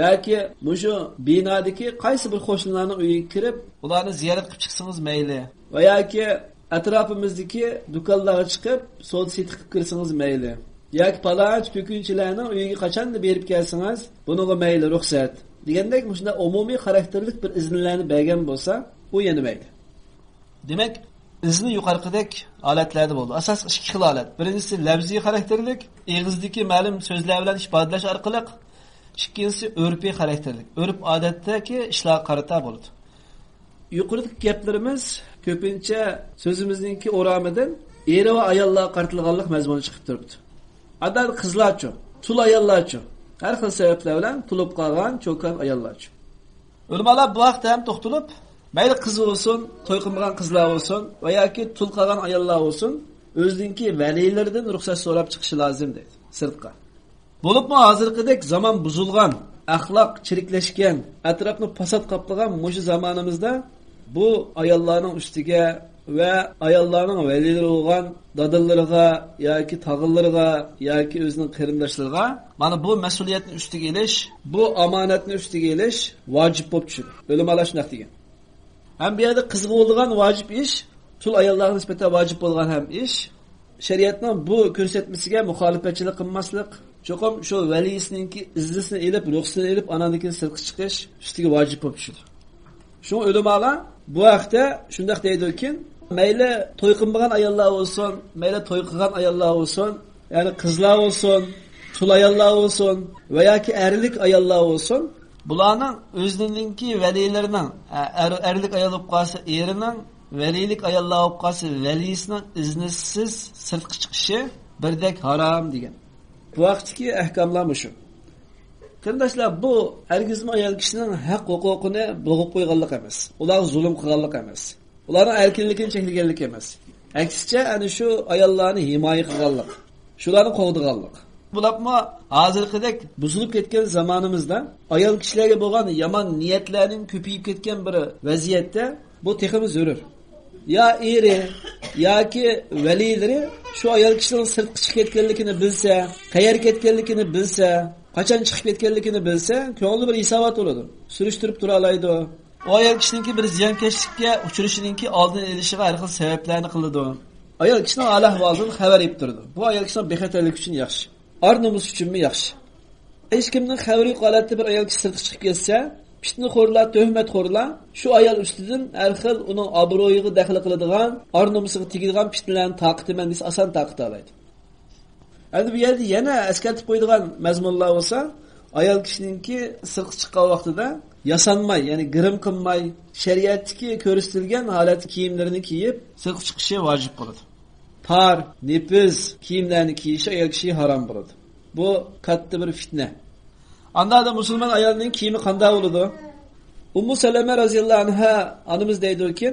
ياكى مۇشۇ بىنادىكى قايسى بىر قوشنىلارنىڭ ئۆيىگە كىرىپ، ئۇلارنى زىيارەت قىلىپ چىقسىڭىز مەيلى، ۋە ياكى ئەتراپىمىزدىكى دۇكانلارغا چىقىپ، سودا سېتىق قىلىپ كىرسىڭىز مەيلى. ياكى پالانچى كۆكۈنچىلەرنىڭ ئۆيىگە قاچاندا بېرىپ كەلسىڭىز، بۇنىڭغا مەيلى، رۇخسەت دېگەندەك مۇشۇنداق ئومۇمىي خاراكتېرلىك بىر ئىزنىلەرنى بەرگەن بولسا، ئۇ يەنە مەيلى. دېمەك، ئىزنى يۇقىرىقىدەك ھالەتلەردە بولىدۇ. ئاساسلىق ئىككى خىل ھالەت. بىرىنچىسى لەپزىي خاراكتېرلىك، ئېغىزدىكى مەلۇم سۆزلەر بىلەن ئىپادىلەش ئارقىلىق. ئىككىنچىسى ئۆرپىي خاراكتېرلىك، ئۆرپ-ئادەتتىكى ئىشلارغا قارىتا بولىدۇ. يۇقىرىدىكى گەپلىرىمىز كۆپىنچە سۆزىمىزنىڭكى ئورامىدىن ئېرى ۋە ئاياللارغا قارىتىلغانلىق مەزمۇنى چىقىپ تۇرۇپتۇ. ئاندىن قىزلارچۇ، تۇل ئاياللارچۇ، ھەر خىل سەۋەبلەر بىلەن تولۇپ قالغان چوكان ئاياللارچۇ. ئۆلىمالار بۇ ھەقتە ھەم توختىلىپ، مەيلى قىز بولسۇن، توي قىلمىغان قىزلار بولسۇن ۋە ياكى تۇل قالغان ئاياللار بولسۇن، ئۆزىنىڭكى ۋەلىيلىرىدىن رۇخسەت سوراپ چىقىشى لازىم دەيدۇ سىرتقا. بولۇپمۇ ھازىرقىدەك زامان بۇزۇلغان، ئەخلاق چىرىكلەشكەن، ئەتراپنى پاسات قاپلىغان مۇشۇ زامانىمىزدا بۇ ئاياللارنىڭ ئۈستىگە ۋە ئاياللارنىڭ ۋەلىيلىرى بولغان دادىلىرىغا ياكى تاغىلىرىغا ياكى ئۆزىنىڭ قېرىنداشلىرىغا مانا بۇ مەسئۇلىيەتنى ئۈستىگە ئېلىش، بۇ ئامانەتنى ئۈستىگە ئېلىش ۋاجىپ بولۇپ چۈشىدۇ. ئۆلىمالار شۇنداق دېگەن. ھەم بۇ يەردە قىزغا بولىدىغان ۋاجىپ ئىش، تۇل ئاياللارغا نىسبەتەن ۋاجىپ بولغان ھەم ئىش، شەرىئەتنىڭ بۇ كۆرسەتمىسىگە مۇخالىپەتچىلىك قىلماسلىق، چوقۇم شۇ ۋەلىيسىنىڭكى ئىزنىسىنى ئېلىپ، رۇخسىتىنى ئېلىپ، ئاناندىن كېيىن سىرتقا چىقىش ئۈستىگە ۋاجىپ بولۇپ چۈشىدۇ. شۇڭا ئۆلىمالار بۇ ھەقتە شۇنداق دەيدۇكى، مەيلى توي قىلمىغان ئاياللار بولسۇن، مەيلى توي قىلغان ئاياللار بولسۇن، يەنى قىزلار بولسۇن، تۇل ئاياللار بولسۇن ۋە ياكى ئەرلىك ئاياللار بولسۇن، بۇلارنىڭ ئۆزىنىڭكى ۋەلىيلىرىنىڭ، ئە-، ئەر-، ئەرلىك ئايال بولۇپ قالسا ئېرىنىڭ، ۋەلىيلىك ئاياللار بولۇپ قالسا ۋەلىيسىنىڭ ئىزنىسىز سىرتقا چىقىشى بىردەك ھارام دېگەن. بۇ ھەقتىكى ئەھكاملار مۇشۇ. قېرىنداشلار، بۇ ھەرگىزمۇ ئايال كىشىنىڭ ھەق ھوقۇقىنى بوغۇپ قويغانلىق ئەمەس، ئۇلارغا زۇلۇم قىلغانلىق ئەمەس، ئۇلارنىڭ ئەركىنلىكىنى چەكلىگەنلىك ئەمەس. ئەكسىچە، ئەنە شۇ ئاياللارنى ھىمايە قىلغانلىق، شۇلارنى قوغدىغانلىق. بولۇپمۇ ھازىرقىدەك بۇزۇلۇپ كەتكەن زامانىمىزدا ئايال كىشىلەرگە بولغان يامان نىيەتلەرنىڭ كۆپىيىپ كەتكەن بىر ۋەزىيەتتە بۇ تېخىمۇ زۆرۈر. يا ئېرى ياكى ۋەلىيلىرى شۇ ئايال كىشىنىڭ سىرتقا چىقىپ كەتكەنلىكىنى بىلسە، قەيەرگە كەتكەنلىكىنى بىلسە، قاچان چىقىپ كەتكەنلىكىنى بىلسە، كۆڭلىدە بىر ھېسابات بولىدۇ. سۈرۈشتۈرۈپ تۇرالايدۇ. ئۇ ئايال كىشىنىڭكى بىر زىيانكەشلىككە ئۇچرىشىنىڭكى ئالدىنى ئېلىشىغا ھەر خىل سەۋەبلەرنى قىلىدۇ. ئايال كىشىنىڭ ھال-ئەھۋالىدىن خەۋەر ئېلىپ تۇرىدۇ. بۇ ئايال كىشىنىڭ بىخەتەرلىكى ئۈچۈن ياخشى. ئار-نومۇس ئۈچۈنمۇ ياخشى. ھېچكىمنىڭ خەۋىرى يوق ھالەتتە بىر ئايال كىشى سىرتقا چىقىپ كەتسە، پىتنىخورلار، تۆھمەتخورلار شۇ ئايال ئۈستىدىن ھەر خىل ئۇنىڭ ئابرۇيىغا دەخلى قىلىدىغان، ئار-نومۇسىغا تېگىدىغان پىتنىلەرنى تارقىتىمەن دېسە، ئاسان تارقىتالايدۇ. ئەمدى بۇ يەردە يەنە ئەسكەرتىپ قويىدىغان مەزمۇنلار بولسا، ئايال كىشىنىڭكى سىرتقا چىققان ۋاقتىدا ياسانماي، يەنى گىرىم قىلماي، شەرىئەتتىكى كۆرسىتىلگەن ھالەتتە كىيىملىرىنى كىيىپ سىرتقا چىقىشى ۋاجىپ بولىدۇ. تار، نېپىز كىيىملەرنى كىيىشى ئايال كىشىگە ھارام بولىدۇ. بۇ كاتتا بىر پىتنە. ئانداقتا مۇسۇلمان ئايالنىڭ كىيىمى قانداق بولىدۇ؟ ئۇممۇ سەلەمە رەزىياللاھۇ ئەنھا ئانىمىز دەيدۇكى،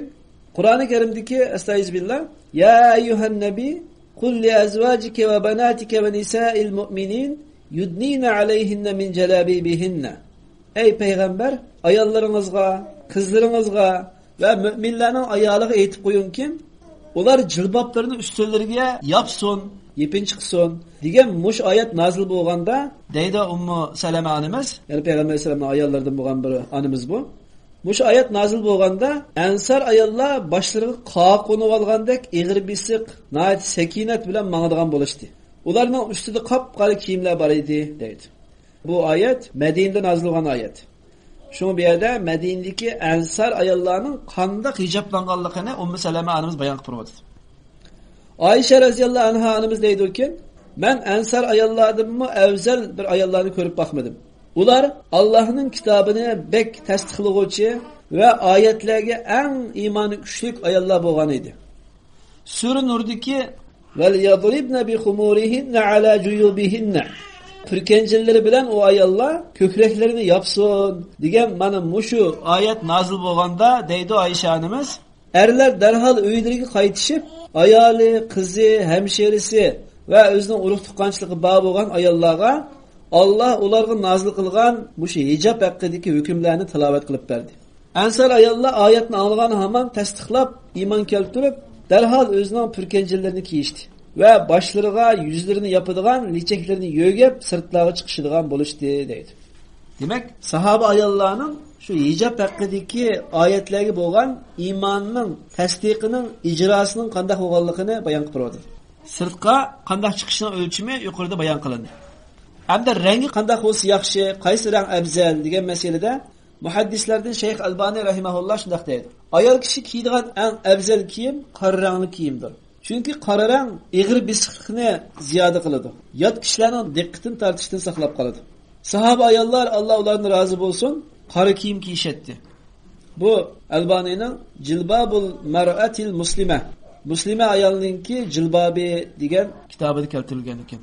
قۇرئانى كەرىمدىكى، ئەستەئىزۇبىللا، يا ئەييۇھەن نەبىي، قۇل لىئەزۋاجىكە ۋە بەناتىكە ۋە نىسائىل مۇئمىنىن يۇدنىنە ئەلەيھىننە مىن جەلابىبىھىننە. ئەي پەيغەمبەر، ئاياللىرىڭىزغا، قىزلىرىڭىزغا ۋە مۆمىنلەرنىڭ ئايالىغا ئېيتىپ قويۇڭكى، ئۇلار جىلبابلىرىنى ئۈستىلىرىگە ياپسۇن، يېپىنچىق قىلسۇن، دېگەن مۇشۇ ئايەت نازىل بولغاندا، دەيدۇ ئۇممۇ سەلەمە ئانىمىز، يەنى پەيغەمبەر ئەلەيھىسسالامنىڭ ئاياللىرىدىن بولغان بىر ئانىمىز بۇ. مۇشۇ ئايەت نازىل بولغاندا، ئەنسار ئاياللار باشلىرىغا قاغا قونۇۋالغاندەك ئېغىر بېسىق، ناھايىتى سەكىنەت بىلەن ماڭىدىغان بولۇشتى. ئۇلارنىڭ ئۈستىدە قاپقارا كىيىملەر بار ئىدى، دەيدۇ. بۇ ئايەت مەدىنىدە نازىل بولغان ئايەت. شۇڭا بۇ يەردە مەدىنىدىكى ئەنسار ئاياللارنىڭ قانداق ھىجابلانغانلىقىنى ئۇممۇ سەلەمە ئانىمىز بايان قىلىپ بېرىۋاتىدۇ. ئائىشە رەزىياللاھۇ ئەنھا ئانىمىز دەيدۇكى، مەن ئەنسار ئاياللاردىنمۇ ئەۋزەل بىر ئاياللارنى كۆرۈپ باقمىدىم. ئۇلار ئاللاھنىڭ كىتابىنى بەك تەستىقلىغۇچى ۋە ئايەتلەرگە ئەڭ ئىمانى كۈچلۈك ئاياللار بولغان ئىدى. سۈرە نۇردىكى ۋەليەزرىبنە بىخۇمۇرىھىننە ئەلا جۇيۇبىھىننە، پۈركەنجىنلىرى بىلەن ئۇ ئاياللار كۆكرەكلىرىنى ياپسۇن دېگەن مانا مۇشۇ ئايەت نازىل بولغاندا، دەيدۇ ئائىشە ئانىمىز، ئەرلەر دەرھال ئۆيلىرىگە قايتىشىپ، ئايالى، قىزى، ھەمشىرىسى ۋە ئۆزىنىڭ ئۇرۇق تۇغقانچىلىقى بار بولغان ئاياللارغا ئاللا ئۇلارغا نازىل قىلغان مۇشۇ ھىجاب ھەققىدىكى ھۆكۈملەرنى تىلاۋەت قىلىپ بەردى. ئەنسار ئاياللار ئايەتنى ئاڭلىغان ھامان تەستىقلاپ، ئىمان كەلتۈرۈپ، دەرھال ئۆزىنىڭ پۈركەنجىنلىرىنى كىيىشتى ۋە باشلىرىغا يۈزلىرىنى ياپىدىغان لېچەكلىرىنى يۆگەپ، سىرتلارغا چىقىشىدىغان بولۇشتى، دەيدۇ. دېمەك، ساھابە ئاياللارنىڭ شۇ ھىجاب ھەققىدىكى ئايەتلەرگە بولغان ئىماننىڭ تەستىقىنىڭ ئىجراسىنىڭ قانداق بولغانلىقىنى بايان قىلىپ بېرىۋاتىدۇ. سىرتقا قانداق چىقىشنىڭ ئۆلچىمى يۇقىرىدا بايان قىلىندى. ئەمدى رەڭگى قانداق بولسا ياخشى، قايسى رەڭ ئەۋزەل دېگەن مەسىلىدە مۇھەددىسلەردىن شەيخ ئەلبانى رەھىمەھۇللا شۇنداق دەيدۇ: ئايال كىشى كىيىدىغان ئەڭ ئەۋزەل كىيىم قارا رەڭلىك كىيىمدۇر. چۈنكى قارا رەڭ ئېغىر بېسىقلىقنى زىيادە قىلىدۇ. يات كىشىلەرنىڭ دىققىتىنى تارتىشتىن ساقلاپ قالىدۇ. ساھابە ئاياللار، ئاللا ئۇلاردىن رازى بولسۇن، قارا كىيىم كىيىشەتتى. بۇ ئەلبانىنىڭ جىلبابۇل مەرئەتىل مۇسلىمە، مۇسلىمە ئايالنىڭكى جىلبابى دېگەن كىتابىدا كەلتۈرۈلگەن ئىكەن.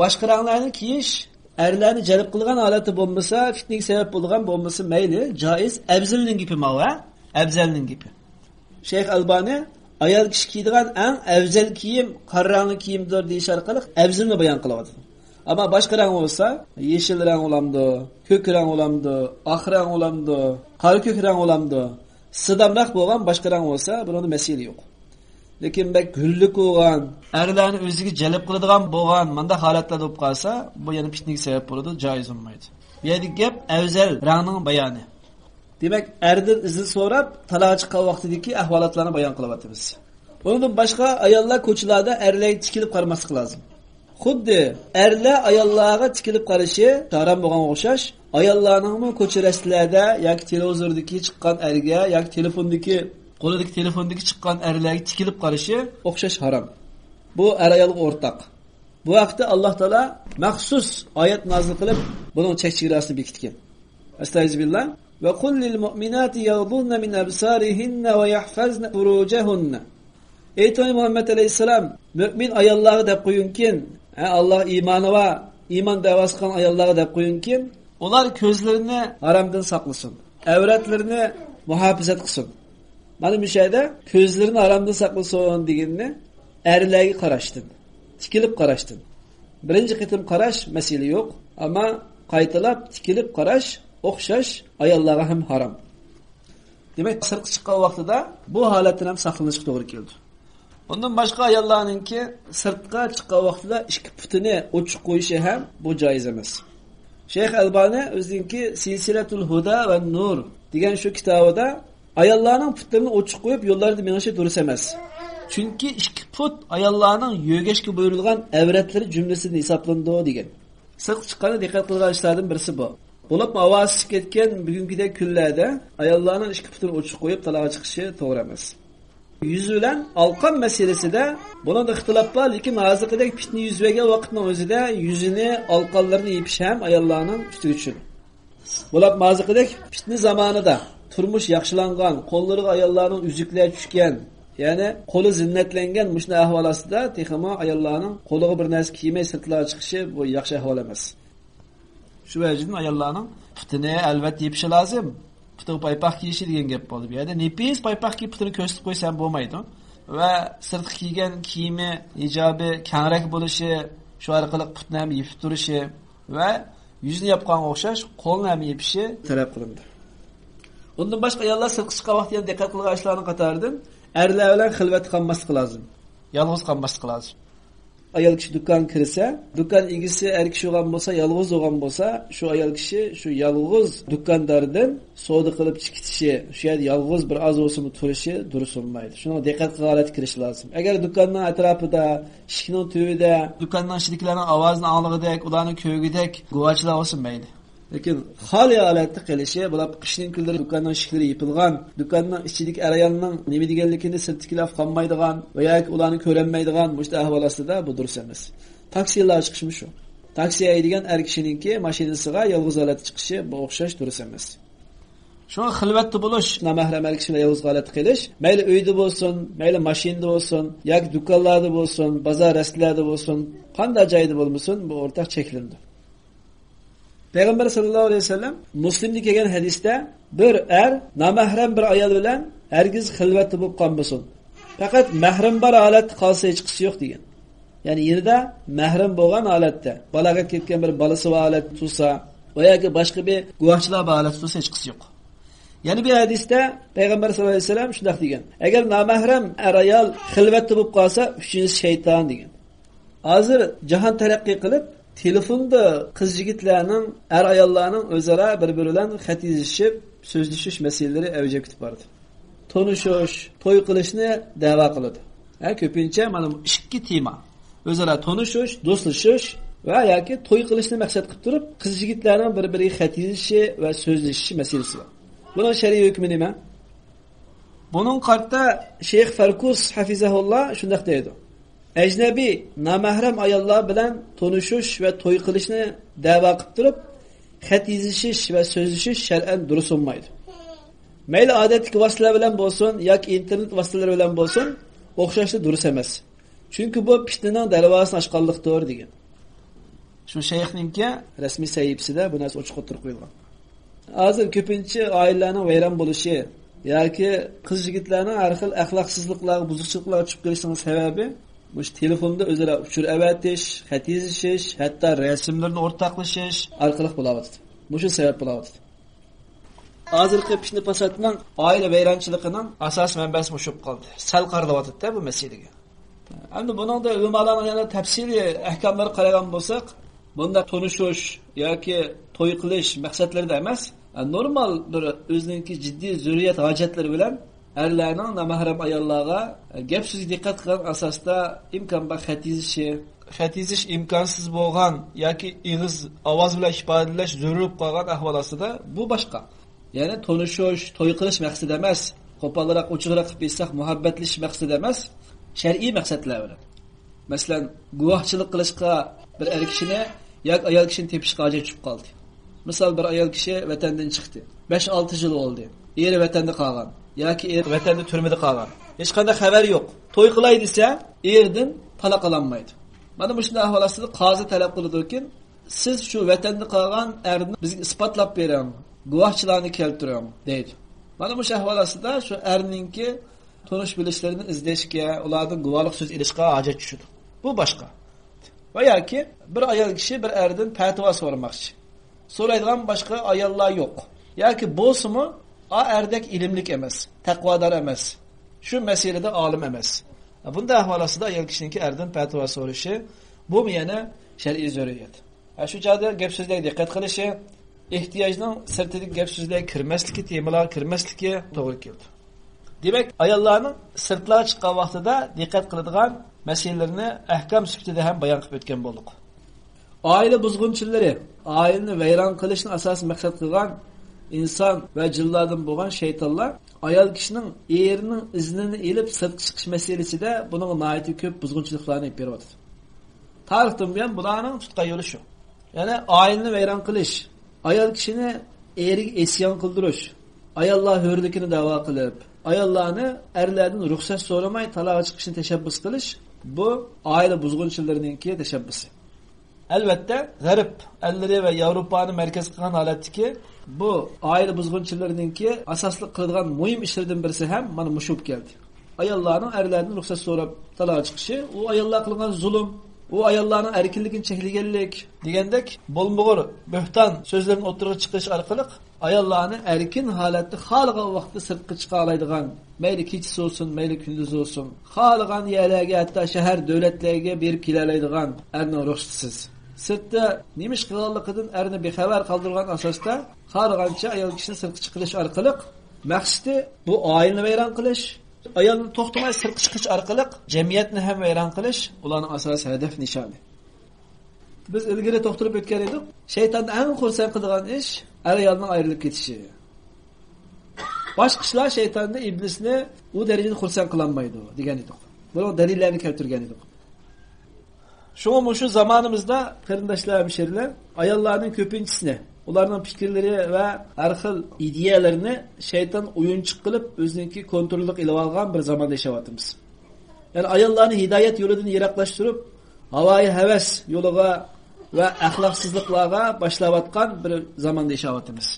باشقا رەڭلەرنى كىيىش ئەرلەرنى جەلپ قىلغان ھالەتتە بولمىسا، پىتنىگە سەۋەب بولىدىغان بولمىسا مەيلى، جائىز. ئەۋزەلنىڭ گېپى ماۋۇ، ھە؟ ئەۋزەلنىڭ گېپى. شەيخ ئەلبانى ئايال كىشى كىيىدىغان ئەڭ ئەۋزەل كىيىم قارا رەڭلىك كىيىمدۇر دېيىش ئارقىلىق ئەۋزىلنى بايان قىلىۋاتىدۇ. ئەمما باشقا رەڭ بولسا، يېشىل رەڭ بولامدۇ، كۆك رەڭ بولامدۇ، ئاق رەڭ بولامدۇ، قارا كۆك رەڭ بولامدۇ، سىدامراق بولغان باشقا رەڭ بولسا، بۇنىڭدا مەسىلە يوق. لېكىن بەك گۈللۈك بولغان، ئەرلەرنى ئۆزىگە جەلپ قىلىدىغان بولغان مانداق ھالەتلەردە بولۇپ قالسا، بۇ يەنە پىتنىگە سەۋەب بولىدۇ، جائىز بولمايدۇ. بۇ يەردىكى گەپ ئەۋزەل رەڭنىڭ بايانى. دېمەك، ئەردىن ئىزىن سوراپ، تالاغا چىققان ۋاقتىدىكى ئەھۋالاتلارنى بايان قىلىۋاتىمىز. ئۇنىڭدىن باشقا، ئاياللار كوچىلاردا ئەرلەرگە تىكىلىپ قارىماسلىق لازىم. خۇددى ئەرلەر ئاياللارغا تىكىلىپ قارىشى ھارام بولغانغا ئوخشاش، ئاياللارنىڭمۇ كوچا رەستىلەردە ياكى تېلېۋىزوردىكى چىققان ئەرگە ياكى تېلېفوندىكى، قولىدىكى تېلېفوندىكى چىققان ئەرلەرگە تىكىلىپ قارىشى ئوخشاش ھارام. بۇ ئەر-ئايالغا ئورتاق. بۇ ھەقتە ئاللا تائالا مەخسۇس ئايەت نازىل قىلىپ، بۇنىڭ چەك-چېگراسىنى بېكىتكەن. ئەستەئىزۇبىللا. وَقُل لِّلْمُؤْمِنَاتِ يَغْضُضْنَ مِنْ أَبْصَارِهِنَّ وَيَحْفَظْنَ فُرُوجَهُنَّ. ئېيتىڭ، ئەي مۇھەممەد ئەلەيھىسسالام، مۆمىن ئاياللارغا دەپ قويۇڭكىن، ھە، ئاللاغا ئىمانى بار، ئىمان دەۋاسى قىلغان ئاياللارغا دەپ قويۇڭكىن، ئۇلار كۆزلىرىنى ھارامدىن ساقلىسۇن، ئەۋرەتلىرىنى مۇھاپىزەت قىلسۇن. مانا مۇشۇ يەردە كۆزلىرىنى ھارامدىن ساقلىسۇن دېگىنىنى ئەرلەرگە قاراشتىن، تىكىلىپ قاراشتىن. بىرىنچى قېتىم قاراش مەسىلە يوق، ئەمما قايتىلاپ تىكىلىپ قاراش ئوخشاش ئاياللارغا ھەم ھارام. دېمەك، سىرتقا چىققان ۋاقتىدا بۇ ھالەتتىن ھەم ساقلىنىشقا توغرا كېلىدۇ. ئۇندىن باشقا ئاياللارنىڭكى سىرتقا چىققان ۋاقتىدا ئىككى پۇتىنى ئوچۇق قويۇشى ھەم بۇ جائىز ئەمەس. شەيخ ئەلبانى ئۆزىنىڭكى سىلسىلەتۇل ھۇدا ۋە نۇر دېگەن شۇ كىتابىدا ئاياللارنىڭ پۇتلىرىنى ئوچۇق قويۇپ يوللاردا مېڭىشى دۇرۇس ئەمەس. چۈنكى ئىككى پۇت ئاياللارنىڭ يۆگەشكە بۇيرۇلغان ئەۋرەتلىرى جۈملىسىدىن ھېسابلىنىدۇ دېگەن. سىرتقا چىققاندا دىققەت قىلىدىغان ئىشلاردىن بىرسى بۇ. بولۇپمۇ ھاۋاسى چىقىپ كەتكەن بۈگۈنكىدەك كۈنلەردە ئاياللارنىڭ ئىككى پۇتىنى ئوچۇق قويۇپ تالاغا چىقىشى توغرا ئەمەس. يۈزى بىلەن ئالقان مەسىلىسىدە بۇنىڭدا ئىختىلاپ بار، لېكىن ھازىرقىدەك پىتنە يۈز بەرگەن ۋاقىتنىڭ ئۆزىدە يۈزىنى ئالقانلىرىنى يېپىش ھەم ئاياللارنىڭ ئۈستىگە چۈشىدۇ. بولۇپمۇ ھازىرقىدەك پىتنە زامانىدا تۇرمۇش ياخشىلانغان، قوللىرىغا ئاياللارنىڭ ئۈزۈكلەر چۈشكەن، يەنى قولى زىننەتلەنگەن مۇشۇنداق ئەھۋال ئاستىدا تېخىمۇ ئاياللارنىڭ قولىغا بىر نەرسە كىيمەي سىرتلارغا چىقىشى بۇ ياخشى ئەھۋال ئەمەس. شۇ ۋەجىدىن ئاياللارنىڭ پۇتىنى ئەلۋەتتە يېپىشى لازىم. پۇتىغا پايپاق كىيىشى دېگەن گەپ بولدى. بۇ يەردە نېپىز پايپاق كىيىپ پۇتىنى كۆرسىتىپ قويسا ھەم بولمايدۇ. ۋە سىرتقا كىيگەن كىيىمى، ھىجابى كەڭرەك بولۇشى، شۇ ئارقىلىق پۇتنى ھەم يېپىپ تۇرۇشى ۋە يۈزنى ياپقانغا ئوخشاش قولنى ھەم يېپىشى تەلەپ قىلىنىدۇ. ئۇندىن باشقا ئاياللار سىرتقا چىققان ۋاقتى يەنە دىققەت قىلىدىغان ئىشلارنىڭ قاتارىدىن ئەرلەر بىلەن خىلۋەتتە قالماسلىقى لازىم. يالغۇز قالماسلىقى لازىم. ئايال كىشى دۇكانغا كىرسە، دۇكان ئىگىسى ئەر كىشى بولغان بولسا، يالغۇز بولغان بولسا، شۇ ئايال كىشى شۇ يالغۇز دۇكانداردىن سودا قىلىپ چىقىشى، شۇ يەردە يالغۇز بىر ئاز بولسىمۇ تۇرۇشى دۇرۇس بولمايدۇ. شۇنىڭغا دىققەت قىلغان ھالەتتە كىرىشى لازىم. ئەگەر دۇكاننىڭ ئەتراپىدا، ئىشىكنىڭ تۈۋىدە، دۇكاننىڭ ئىچىدىكىلەرنىڭ ئاۋازىنى ئاڭلىغۇدەك، ئۇلارنى كۆرگۈدەك گۇۋاھچىلار بولسا مەيلى. لېكىن خالىي ھالەتتە قېلىشى، بۇلار قىشنىڭ كۈنلىرى دۇكاننىڭ ئىشىكلىرى يېپىلغان، دۇكاننىڭ ئىچىدىكى ئەر-ئايالنىڭ نېمە دېگەنلىكىنى سىرتتىكىلەر ئۇقالمايدىغان ۋە ياكى ئۇلارنى كۆرەلمەيدىغان مۇشۇنداق ئەھۋال ئاستىدا بۇ دۇرۇس ئەمەس. تاكسىلارغا چىقىشمۇ شۇ. تاكسى ھەيدىگەن ئەر كىشىنىڭكى ماشىنىسىغا يالغۇز ھالەتتە چىقىشى بۇ ئوخشاش دۇرۇس ئەمەس. شۇڭا خىلۋەتتە بولۇش، نامەھرەم ئەر كىشى بىلەن يالغۇز ھالەتتە قېلىش، مەيلى ئۆيدە بولسۇن، مەيلى ماشىنىدا بولسۇن، ياكى دۇكانلاردا بولسۇن، بازار رەستىلەردە بولسۇن، قانداق جايدا بولمىسۇن، بۇ ئورتاق چەكلىنىدۇ. پەيغەمبەر سەللەللاھۇ ئەلەيھى ۋەسەللەم مۇسلىمدا كەلگەن ھەدىستە، بىر ئەر نامەھرەم بىر ئايال بىلەن ھەرگىز خىلۋەتتە بولۇپ قالمىسۇن. پەقەت مەھرىم بار ھالەتتە قالسا ھېچقىسى يوق دېگەن. يەنى يېنىدا مەھرىم بولغان ھالەتتە، بالاغەت يەتكەن بىر بالىسى بار ھالەتتە تۇرسا ۋە ياكى باشقا بىر گۇۋاھچىلار بار ھالەتتە تۇرسا ھېچقىسى يوق. يەنە بىر ھەدىستە پەيغەمبەر سەللەللاھۇ ئەلەيھى ۋەسەللەم شۇنداق دېگەن: ئەگەر نامەھرەم ئەر-ئايال خىلۋەتتە بولۇپ قالسا، ئۈچىنچىسى شەيتان دېگەن. ھازىر جاھان تەرەققىي قىلىپ، تېلېفوندا قىز-يىگىتلەرنىڭ، ئەر-ئاياللارنىڭ ئۆزئارا بىر-بىرى بىلەن خەت يېزىشىپ، سۆزلىشىش مەسىلىلىرى ئەۋج ئېلىپ كېتىپ بارىدۇ. تونۇشۇش، توي قىلىشنى دەۋا قىلىدۇ. ھە، كۆپىنچە مانا بۇ ئىككى تېما. ئۆزئارا تونۇشۇش، دوستلىشىش ۋە ياكى توي قىلىشنى مەقسەت قىلىپ تۇرۇپ، قىز يىگىتلەرنىڭ بىر-بىرىگە خەت يېزىشى ۋە سۆزلىشىشى مەسىلىسى بار. بۇنىڭ شەرئىي ھۆكمى نېمە؟ بۇنىڭغا قارىتا شەيخ فەركۇس ھەفىزەھۇللا شۇنداق دەيدۇ: ئەجنەبىي، نامەھرەم ئاياللار بىلەن تونۇشۇش ۋە توي قىلىشنى دەۋا قىلىپ تۇرۇپ، خەت يېزىشىش ۋە سۆزلىشىش شەرئەن دۇرۇس بولمايدۇ. مەيلى ئادەتتىكى ۋاسىتىلەر بىلەن بولسۇن ياكى ئىنتېرنېت ۋاسىتىلىرى بىلەن بولسۇن، ئوخشاشلا دۇرۇس ئەمەس. چۈنكى بۇ پىتنىنىڭ دەرۋازىسىنى ئاچقانلىقتۇر، دېگەن. شۇ شەيخنىڭكى رەسمىي سەھىپىسىدە بۇ نەرسە ئوچۇق ئوتتۇرىغا قويۇلغان. ھازىر كۆپىنچە ئائىلىلەرنىڭ ۋەيران بولۇشى ياكى قىز يىگىتلەرنىڭ ھەر خىل ئەخلاقسىزلىقلارغا، بۇزۇقچىلىقلارغا چۈشۈپ قېلىشىنىڭ سەۋەبى مۇشۇ تېلېفوندا ئۆزئارا ئۇچۇر ئەۋەتىش، خەت يېزىشىش، ھەتتا رەسىملىرىنى ئورتاقلىشىش ئارقىلىق بولاۋاتىدۇ. مۇشۇ سەۋەب بولاۋاتىدۇ. ھازىرقى پىتنە پاساتنىڭ، ئائىلە ۋەيرانچىلىقىنىڭ ئاساسىي مەنبەسى مۇشۇ بولۇپ قالدى. سەل قارىلىۋاتىدۇ-دە بۇ مەسىلىگە. ئەمدى بۇنىڭدا ئۆلىمالارنىڭ يەنە تەپسىلىي ئەھكاملىرىغا قارايدىغان بولساق، بۇنداق تونۇشۇش ياكى توي قىلىش مەقسەتلىرىدە ئەمەس، نورمال بىر ئۆزىنىڭكى جىددىي زۆرۈرىيەت ھاجەتلىرى بىلەن ئەرلەرنىڭ نامەھرەم ئاياللارغا گەپ سۆزگە دىققەت قىلغان ئاساستا ئىمكان بار خەت يېزىشى، خەت يېزىش ئىمكانسىز بولغان ياكى ئېغىز ئاۋاز بىلەن ئىپادىلەش زۆرۈر بولۇپ قالغان ئەھۋال ئاستىدا بۇ باشقا. يەنى تونۇشۇش، توي قىلىش مەقسىتى ئەمەس. قوپالراق، ئوچۇقراق قىلىپ ئېيتساق، مۇھەببەتلىشىش مەقسىتى ئەمەس. شەرئىي مەقسەتلەر بىلەن. مەسىلەن، گۇۋاھچىلىق قىلىشقا بىر ئەر كىشىنى ياكى ئايال كىشىنى تېپىشقا ھاجەت چۈشۈپ قالدى. مىسال، بىر ئايال كىشى ۋەتەندىن چىقتى. بەش-ئالتە يىل بولدى. ئېرى ۋەتەندە قالغان ياكى ئېرى ۋەتەندە تۈرمىدە قالغان. ھېچقانداق خەۋەر يوق. توي قىلاي دېسە، ئېرىدىن تالاق ئالالمايدۇ. مانا مۇشۇنداق ئەھۋال ئاستىدا قازى تەلەپ قىلىدۇكىن، سىز شۇ ۋەتەندە قالغان ئەرنى بىزگە ئىسپاتلاپ بېرىڭ، گۇۋاھچىلارنى كەلتۈرۈڭ، دەيدۇ. مانا مۇشۇ ئەھۋال ئاستىدا شۇ ئەرنىڭكى تونۇش بىلىشلىرىنى ئىزدەشكە، ئۇلاردىن گۇۋاھلىق سۆز ئېلىشقا ھاجەت چۈشىدۇ. بۇ باشقا. ۋە ياكى بىر ئايال كىشى بىر ئەردىن پەتىۋا سورىماقچى. سورايدىغان باشقا ئاياللار يوق. ياكى بولسىمۇ، ئا ئەردەك ئىلىملىك ئەمەس، تەقۋادار ئەمەس، شۇ مەسىلىدە ئالىم ئەمەس. بۇنداق ئەھۋال ئاستىدا ئايال كىشىنىڭكى ئەردىن پەتىۋا سورىشى، بۇمۇ يەنە شەرئىي زۆرۈرىيەت. ھە، شۇ چاغدا گەپ سۆزلەرگە دىققەت قىلىشى، ئېھتىياجنىڭ سىرتىدىكى گەپ سۆزلەرگە كىرمەسلىكى، تېمىلارغا كىرمەسلىكى توغرا كېلىدۇ. دېمەك، ئاياللارنىڭ سىرتلارغا چىققان ۋاقتىدا دىققەت قىلىدىغان مەسىلىلىرىنى ئەھكام سۈپىتىدە ھەم بايان قىلىپ ئۆتكەن بولدۇق. ئائىلە بۇزغۇنچىلىرى، ئائىلىنى ۋەيران قىلىشنى ئاساسىي مەقسەت قىلغان ئىنسان ۋە جىنلاردىن بولغان شەيتانلار ئايال كىشىنىڭ ئېرىنىڭ ئىزنىنى ئېلىپ سىرتقا چىقىش مەسىلىسىدە بۇنىڭغا ناھايىتى كۆپ بۇزغۇنچىلىقلارنى ئېلىپ بېرىۋاتىدۇ. تارىختىن بۇيان بۇلارنىڭ تۇتقان يولى شۇ. يەنى ئائىلىنى ۋەيران قىلىش، ئايال كىشىنى ئېرىگە ئىسيان قىلدۇرۇش، ئاياللار ھۆرلۈكىنى دەۋا قىلىپ، ئاياللارنى ئەرلەردىن رۇخسەت سورىماي تالاغا چىقىشنى تەشەببۇس قىلىش، بۇ ئائىلە بۇزغۇنچىلىرىنىڭكى تەشەببۇسى. ئەلۋەتتە، غەرب ئەللىرى ۋە ياۋروپانى مەركەز قىلغان ھالەتتىكى بۇ ئائىلە بۇزغۇنچىلىرىنىڭكى ئاساسلىق قىلىدىغان مۇھىم ئىشلىرىدىن بىرسى ھەم مانا مۇشۇ بولۇپ كەلدى. ئاياللارنىڭ ئەرلەردىن رۇخسەت سوراپ تالاغا چىقىشى، ئۇ ئاياللار قىلغان زۇلۇم، ئۇ ئاياللارنىڭ ئەركىنلىكىنى چەكلىگەنلىك دېگەندەك بولمىغۇر بۆھتان سۆزلىرىنى ئوتتۇرىغا چىقىرىش ئارقىلىق ئاياللارنى ئەركىن ھالەتتە خالىغان ۋاقىتتا سىرتقا چىقالايدىغان، مەيلى كېچىسى بولسۇن، مەيلى كۈندۈزى بولسۇن، خالىغان يەرلەرگە، ھەتتا شەھەر، دۆلەتلەرگە بېرىپ كېلەلەيدىغان ئەرنىڭ رۇخسىتىسىز. سىرتتا نېمە ئىش قىلغانلىقىدىن ئەرنى بىخەۋەر قالدۇرغان ئاساستا خالىغانچە ئايال كىشىنى سىرتقا چىقىرىش ئارقىلىق مەقسىتى بۇ ئائىلىنى ۋەيران قىلىش، ئايالنى توختىماي سىرتقا چىقىرىش ئارقىلىق جەمئىيەتنى ھەم ۋەيران قىلىش ئۇلارنىڭ ئاساسىي ھەدەپ نىشانى. بىز ئىلگىرى توختىلىپ ئۆتكەن ئىدۇق، شەيتاننى ئەڭ خۇرسەن قىلىدىغان ئىش ئەر-ئايالنىڭ ئايرىلىپ كېتىشى. باشقا ئىشلار شەيتاننى، ئىبلىسنى ئۇ دەرىجىدە خۇرسەن قىلالمايدۇ، دېگەن ئىدۇق. بۇنىڭ دەلىللەرنى كەلتۈرگەن ئىدۇق. شۇڭا مۇشۇ زامانىمىزدا، قېرىنداشلار، ھەمشىرىلەر، ئاياللارنىڭ كۆپىنچىسىنى، ئۇلارنىڭ پىكىرلىرى ۋە ھەر خىل ئىدىيەلىرىنى شەيتان ئويۇنچۇق قىلىپ، ئۆزىنىڭكى كونتروللۇق ئېلىۋالغان بىر زاماندا ياشاۋاتىمىز. يەنى ئاياللارنى ھىدايەت يولىدىن يىراقلاشتۇرۇپ، ھاۋايى ھەۋەس يولىغا ۋە ئەخلاقسىزلىقلارغا باشلاۋاتقان بىر زاماندا ياشاۋاتىمىز.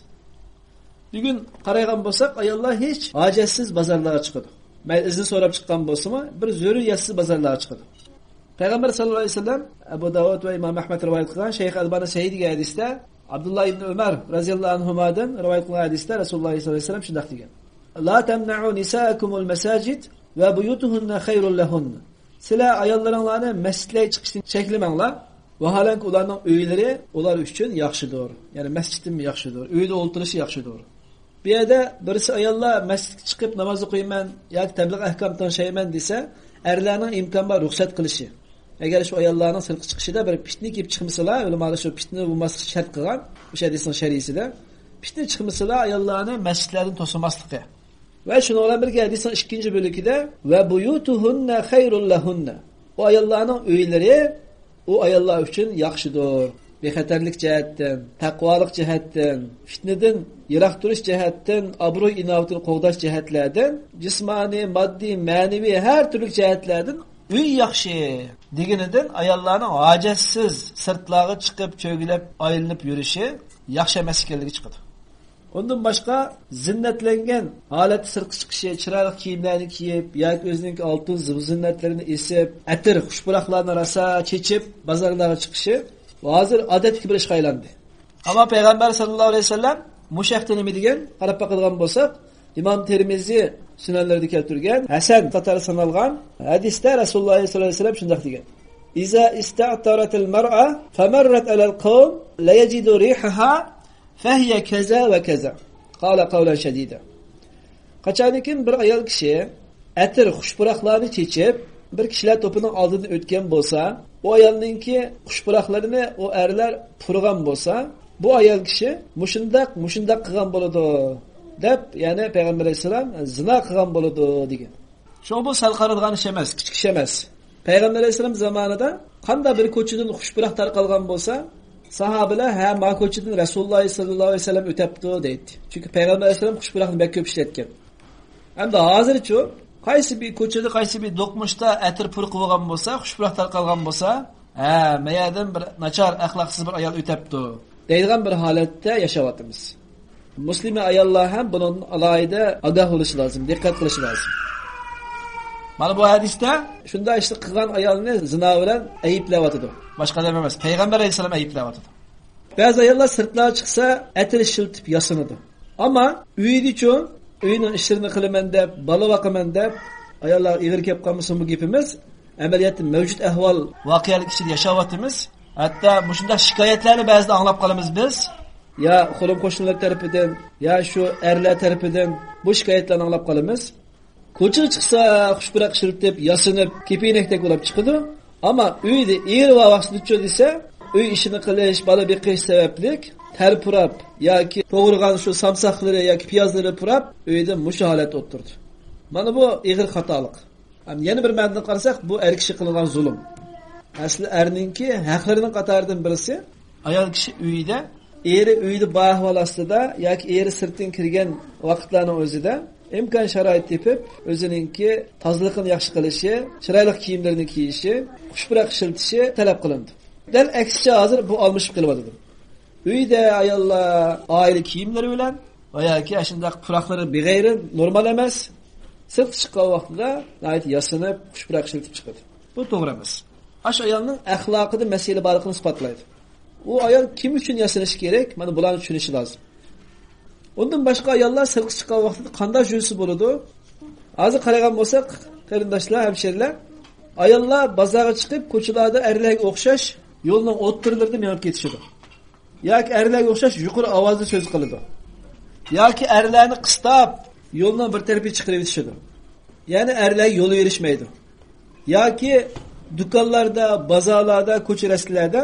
بۈگۈن قارايدىغان بولساق، ئاياللار ھېچ ھاجەتسىز بازارلارغا چىقىدۇ. مەيلى ئىزىن سوراپ چىققان بولسىمۇ، بىر زۆرۈرىيەتسىز بازارلارغا چىقىدۇ. پەيغەمبەر ساللاللاھۇ ئەلەيھى ۋەسەللەم، ئەبۇ داۋۇد ۋە ئىمام ئەھمەد رىۋايەت قىلغان، شەيخ ئەلبانى سەھىھ دېگەن ھەدىستە، ئابدۇللا ئىبن ئۆمەر رەزىياللاھۇ ئەنھۇمادىن رىۋايەت قىلغان ھەدىستە رەسۇلۇللاھ ساللاللاھۇ ئەلەيھى ۋەسەللەم شۇنداق دېگەن: لا تمنعوا نساءكم المساجد وبيوتهن خير لهن. سىلەر ئاياللىرىڭلارنى مەسچىتلەرگە چىقىشتىن چەكلىمەڭلار. ۋاھالەنكى، ئۇلارنىڭ ئۆيلىرى ئۇلار ئۈچۈن ياخشىدۇر. يەنى مەسچىتتىنمۇ ياخشىدۇر. ئۆيدە ئولتۇرۇشى ياخشىدۇر. بۇ يەردە بىرسى ئاياللار مەسچىتكە چىقىپ ناماز ئوقۇيمەن ياكى تەبلىغ ئەھكام تىڭشايمەن دېسە، ئەرلەرنىڭ ئىمكان بار رۇخسەت قىلىشى. ئەگەر شۇ ئاياللارنىڭ سىرتقا چىقىشىدا بىر پىتنە كېلىپ چىقمىسىلا، ئۆلىمالار شۇ پىتنە بولماسلىقى شەرت قىلغان، ئوشۇ ھەدىسنىڭ شەرھىسىدە، پىتنە چىقمىسىلا ئاياللارنى مەسچىتلەردىن توسماسلىقى. ۋە شۇنىڭ بىلەن بىرگە ھەدىسنىڭ ئىككىنچى بۆلىكىدە، ۋە بۇيۇتۇھۇننە خەيرۇللەھۇننە، ئۇ ئاياللارنىڭ ئۆيلىرى ئۇ ئاياللار ئۈچۈن ياخشىدۇر. بىخەتەرلىك جەھەتتىن، تەقۋالىق جەھەتتىن، پىتنىدىن يىراق تۇرۇش جەھەتتىن، ئابرۇي ئىناۋىتىنى قوغداش جەھەتلەردىن، جىسمانىي، ماددىي، مەنىۋى ھەر تۈرلۈك جەھەتلەردىن ئۆي ياخشى دېگىنىدىن ئاياللارنىڭ ھاجەتسىز سىرتلارغا چىقىپ چۆگىلەپ ئايلىنىپ يۈرۈشى ياخشى ئەمەس ئىكەنلىكى چىقىدۇ. ئۇندىن باشقا زىننەتلەنگەن ھالەتتە سىرتقا چىقىشى، چىرايلىق كىيىملەرنى كىيىپ ياكى ئۆزىنىڭكى ئالتۇن زىبۇ زىننەتلىرىنى ئېسىپ، ئەتىر، خۇش پۇراقلارنى راسا چېچىپ بازارلارغا چىقىشى، بۇ ھازىر ئادەتتىكى بىر ئىشقا ئايلاندى. ئەمما پەيغەمبەر ساللاللاھۇ ئەلەيھى ۋەسەللەم مۇشۇ ھەقتە نېمە دېگەن؟ قاراپ باقىدىغان بولساق، ئىمام تىرمىزى سۈنەنلىرىدە كەلتۈرگەن، ھەسەن قاتارى سانالغان ھەدىستە رەسۇلۇللاھ ساللاللاھۇ ئەلەيھى ۋەسەللەم شۇنداق دېگەن: «ئىزا ئىستەئتارەتىل مەرئە فەمەررەت ئەلەل قەۋم لەيەجىدۇ رىھەھا فەھىيە كەزا ۋە كەزا.» قالە قەۋلەن شەدىدە. قاچانكى بىر ئايال كىشى ئەتىر، خۇش پۇراقلارنى چېچىپ، بىر كىشىلەر توپىنىڭ ئالدىدىن ئۆتكەن بولسا، ئۇ ئايالنىڭكى خۇش پۇراقلىرىنى ئۇ ئەرلەر پۇرىغان بولسا، بۇ ئايال كىشى مۇشۇنداق، مۇشۇنداق قىلغان بولىدۇ، دەپ، يەنى پەيغەمبەر ئەلەيھىسسالام زىنا قىلغان بولىدۇ دېگەن. شۇڭا بۇ سەل قارىدىغان ئىش ئەمەس، كىچىك ئىش ئەمەس. پەيغەمبەر ئەلەيھىسسالام زامانىدا قانداق بىر كوچىدىن خۇش پۇراق تارقالغان بولسا، ساھابىلەر، «ھە، ما كوچىدىن رەسۇلۇللاھ ساللاللاھۇ ئەلەيھى ۋەسەللەم ئۆتەپتۇ» دەيتتى. چۈنكى پەيغەمبەر ئەلەيھىسسالام خۇش پۇراقنى بەك كۆپ ئىشلەتكەن. ئەمدى ھازىرچۇ؟ قايسى بىر كوچىدا، قايسى بىر دوقمۇشتا ئەتىر پۇرىقى بولغان بولسا، خۇش پۇراق تارقالغان بولسا، «ھە، مەيەردىن بىر ناچار، ئەخلاقسىز بىر ئايال ئۆتەپتۇ» دەيدىغان بىر ھالەتتە ياشاۋاتىمىز. مۇسلىمە ئاياللار ھەم بۇنىڭدىن ئالاھىدە ئاگاھ بولۇشى لازىم، دىققەت قىلىشى لازىم. مانا بۇ ھەدىستە شۇنداق ئىشنى قىلغان ئايالنى زىنا بىلەن ئەيىبلەۋاتىدۇ. باشقا ئادەم ئەمەس، پەيغەمبەر ئەلەيھىسسالام ئەيىبلەۋاتىدۇ. بەزى ئاياللار سىرتلارغا چىقسا، ئەتىر ئىشلىتىپ ياسىنىدۇ. ئەمما ئۆيدىچۇ، ئۆينىڭ ئىشلىرىنى قىلىمەن دەپ، بالا باقىمەن دەپ، ئاياللارغا ئېغىر كەپ قالمىسۇن بۇ گېپىمىز. ئەمەلىيەتتە مەۋجۇت ئەھۋال، ۋەقەلىك ئىچىدە ياشاۋاتىمىز. ھەتتا مۇشۇنداق شىكايەتلەرنى بەزىدە ئاڭلاپ قالىمىز بىز. يا قولۇم قوشنىلار تەرىپىدىن، يا شۇ ئەرلەر تەرىپىدىن بۇ شىكايەتلەرنى ئاڭلاپ قالىمىز. كوچىغا چىقسا، خۇش پۇراق ئىشلىتىپ، ياسىنىپ، كېپىنەكتەك بولۇپ چىقىدۇ. ئەمما ئۆيدە ئېرى بار ۋاقتىدىچۇ دېسە، ئۆي ئىشىنى قىلىش، بالا بېقىش سەۋەبلىك تەر پۇراپ ياكى توغرىغان شۇ سامساقلىرى ياكى پىيازلىرى پۇراپ، ئۆيدە مۇشۇ ھالەتتە ئولتۇرىدۇ. مانا بۇ ئېغىر خاتالىق. ھەم يەنە بىر مەنىدىن قارىساق، بۇ ئەر كىشى قىلغان زۇلۇم. ئەسلى ئەرنىڭكى ھەقلىرىنىڭ قاتارىدىن بىرسى، ئايال كىشى ئۆيىدە، ئېرى ئۆيدە بار ئەھۋال ئاستىدا ياكى ئېرى سىرتتىن كىرگەن ۋاقىتلارنىڭ ئۆزىدە ئىمكان شارائىت تېپىپ، ئۆزىنىڭكى تازىلىقىنى ياخشى قىلىشى، چىرايلىق كىيىملىرىنى كىيىشى، خۇش پۇراق ئىشلىتىشى تەلەپ قىلىنىدۇ. دەل ئەكسىچە ھازىر بۇ ئالمىشىپ قېلىۋاتىدۇ. ئۆيدە ئاياللار ئائىلە كىيىملىرى بىلەن ۋە ياكى ئاشۇنداق پۇراقلىرى بىغەيرى نورمال ئەمەس. سىرتقا چىققان ۋاقتىدا ناھايىتى ياسىنىپ، خۇش پۇراق ئىشلىتىپ چىقىدۇ. بۇ توغرا ئەمەس. ئاشۇ ئايالنىڭ ئەخلاقىدا مەسىلە بارلىقىنى ئىسپاتلايدۇ. ئۇ ئايال كىم ئۈچۈن ياسىنىشى كېرەك؟ مانا بۇلارنى چۈشىنىشى لازىم. ئۇندىن باشقا ئاياللار سىرتقا چىققان ۋاقتىدا قانداق يۈرسە بولىدۇ؟ ھازىر قارىغان بولساق، قېرىنداشلار، ھەمشىرىلەر، ئاياللار بازارغا چىقىپ، كوچىلاردا ئەرلەرگە ئوخشاش يولنىڭ ئوتتۇرىلىرىدا مېڭىپ كېتىشىدۇ. ياكى ئەرلەرگە ئوخشاش يۇقىرى ئاۋازدا سۆز قىلىدۇ. ياكى ئەرلەرنى قىستاپ، يولنىڭ بىر تەرىپىگە چىقىرىۋېتىشىدۇ. يەنى ئەرلەرگە يول بېرىشمەيدۇ. ياكى دۇكانلاردا، بازارلاردا، كوچا رەستىلەردە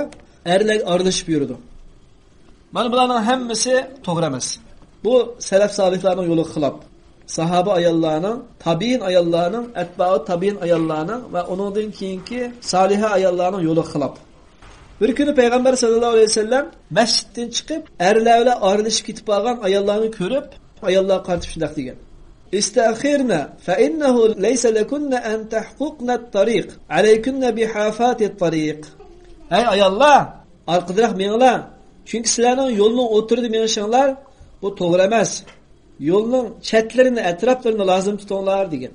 ئەرلەرگە ئارىلىشىپ يۈرىدۇ. مانا بۇلارنىڭ ھەممىسى توغرا ئەمەس. بۇ سەلەف سالىھلارنىڭ يولىغا خىلاپ. ساھابە ئاياللارنىڭ، تابىئىن ئاياللارنىڭ، ئەتبائۇ تابىئىن ئاياللارنىڭ ۋە ئۇنىڭدىن كېيىنكى سالىھە ئاياللارنىڭ يولىغا خىلاپ. بىر كۈنى پەيغەمبەر ساللاللاھۇ ئەلەيھى ۋەسەللەم مەسچىتتىن چىقىپ، ئەرلەر بىلەن ئارىلىشىپ كېتىپ قالغان ئاياللارنى كۆرۈپ، ئاياللارغا قارىتىپ شۇنداق دېگەن: «ئىستەخىرنە، فەئىننەھۇ لەيسە لەكۇننە ئەن تەھقۇقنەت تەرىق، ئەلەيكۇننە بىھافاتىت تەرىق.» «ھەي ئاياللار، ئارقىدىراق مېڭىڭلار، چۈنكى سىلەرنىڭ يولنىڭ ئوتتۇرىدا مېڭىشىڭلار بۇ توغرا ئەمەس. يولنىڭ چەتلىرىنى، ئەتراپلىرىنى لازىم تۇتۇڭلار» دېگەن.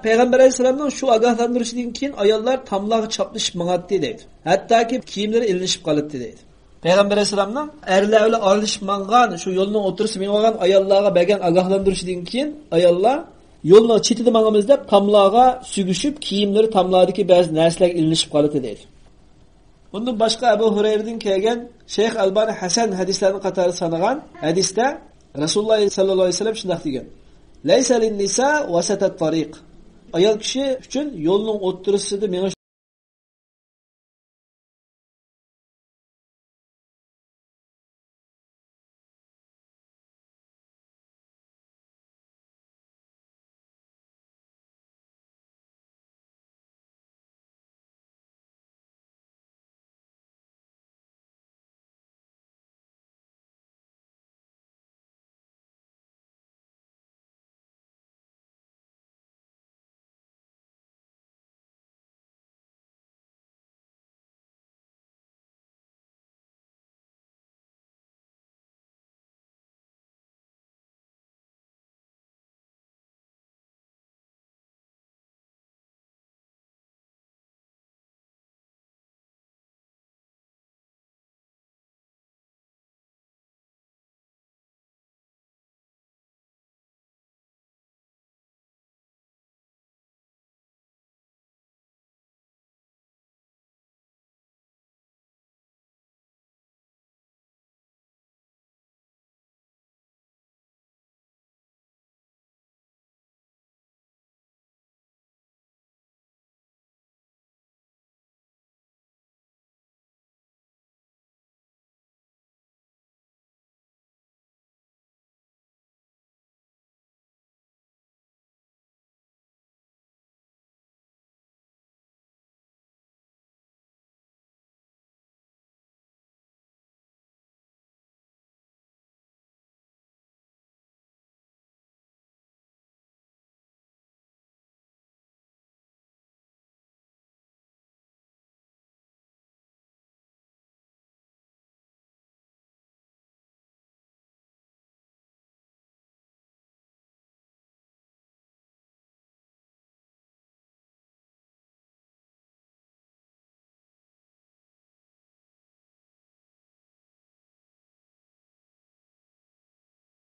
پەيغەمبەر ئەلەيھىسسالامنىڭ شۇ ئاگاھلاندۇرۇشىدىن كېيىن ئاياللار تاملارغا چاپلىشىپ ماڭاتتى دەيدۇ. ھەتتاكى كىيىملىرى ئېلىنىشىپ قالاتتى دەيدۇ. پەيغەمبەر ئەلەيھىسسالامنىڭ ئەرلەر بىلەن ئارىلىشىپ ماڭغان، شۇ يولنىڭ ئوتتۇرىسىدا مېڭىۋالغان ئاياللارغا بەرگەن ئاگاھلاندۇرۇشىدىن كېيىن ئاياللار يولنىڭ چېتىدە ماڭىمىز دەپ تاملارغا سۆگۈشۈپ، كىيىملىرى تاملاردىكى بەزى نەرسىلەرگە ئىلىنىشىپ قالاتتى دەيدۇ. ئۇندىن باشقا ئەبۇ ھۇرەيرىدىن كەلگەن، شەيخ ئەلبانى ھەسەن ھەدىسلەرنىڭ قاتارىدا سانىغان ھەدىستە، رەسۇلۇللاھ سەللەللاھۇ ئەلەيھى ۋەسەللەم شۇنداق دېگەن: ليس للنساء وسط الطريق. ئايال كىشى ئۈچۈن يولنىڭ ئوتتۇرىسىدا مېڭىش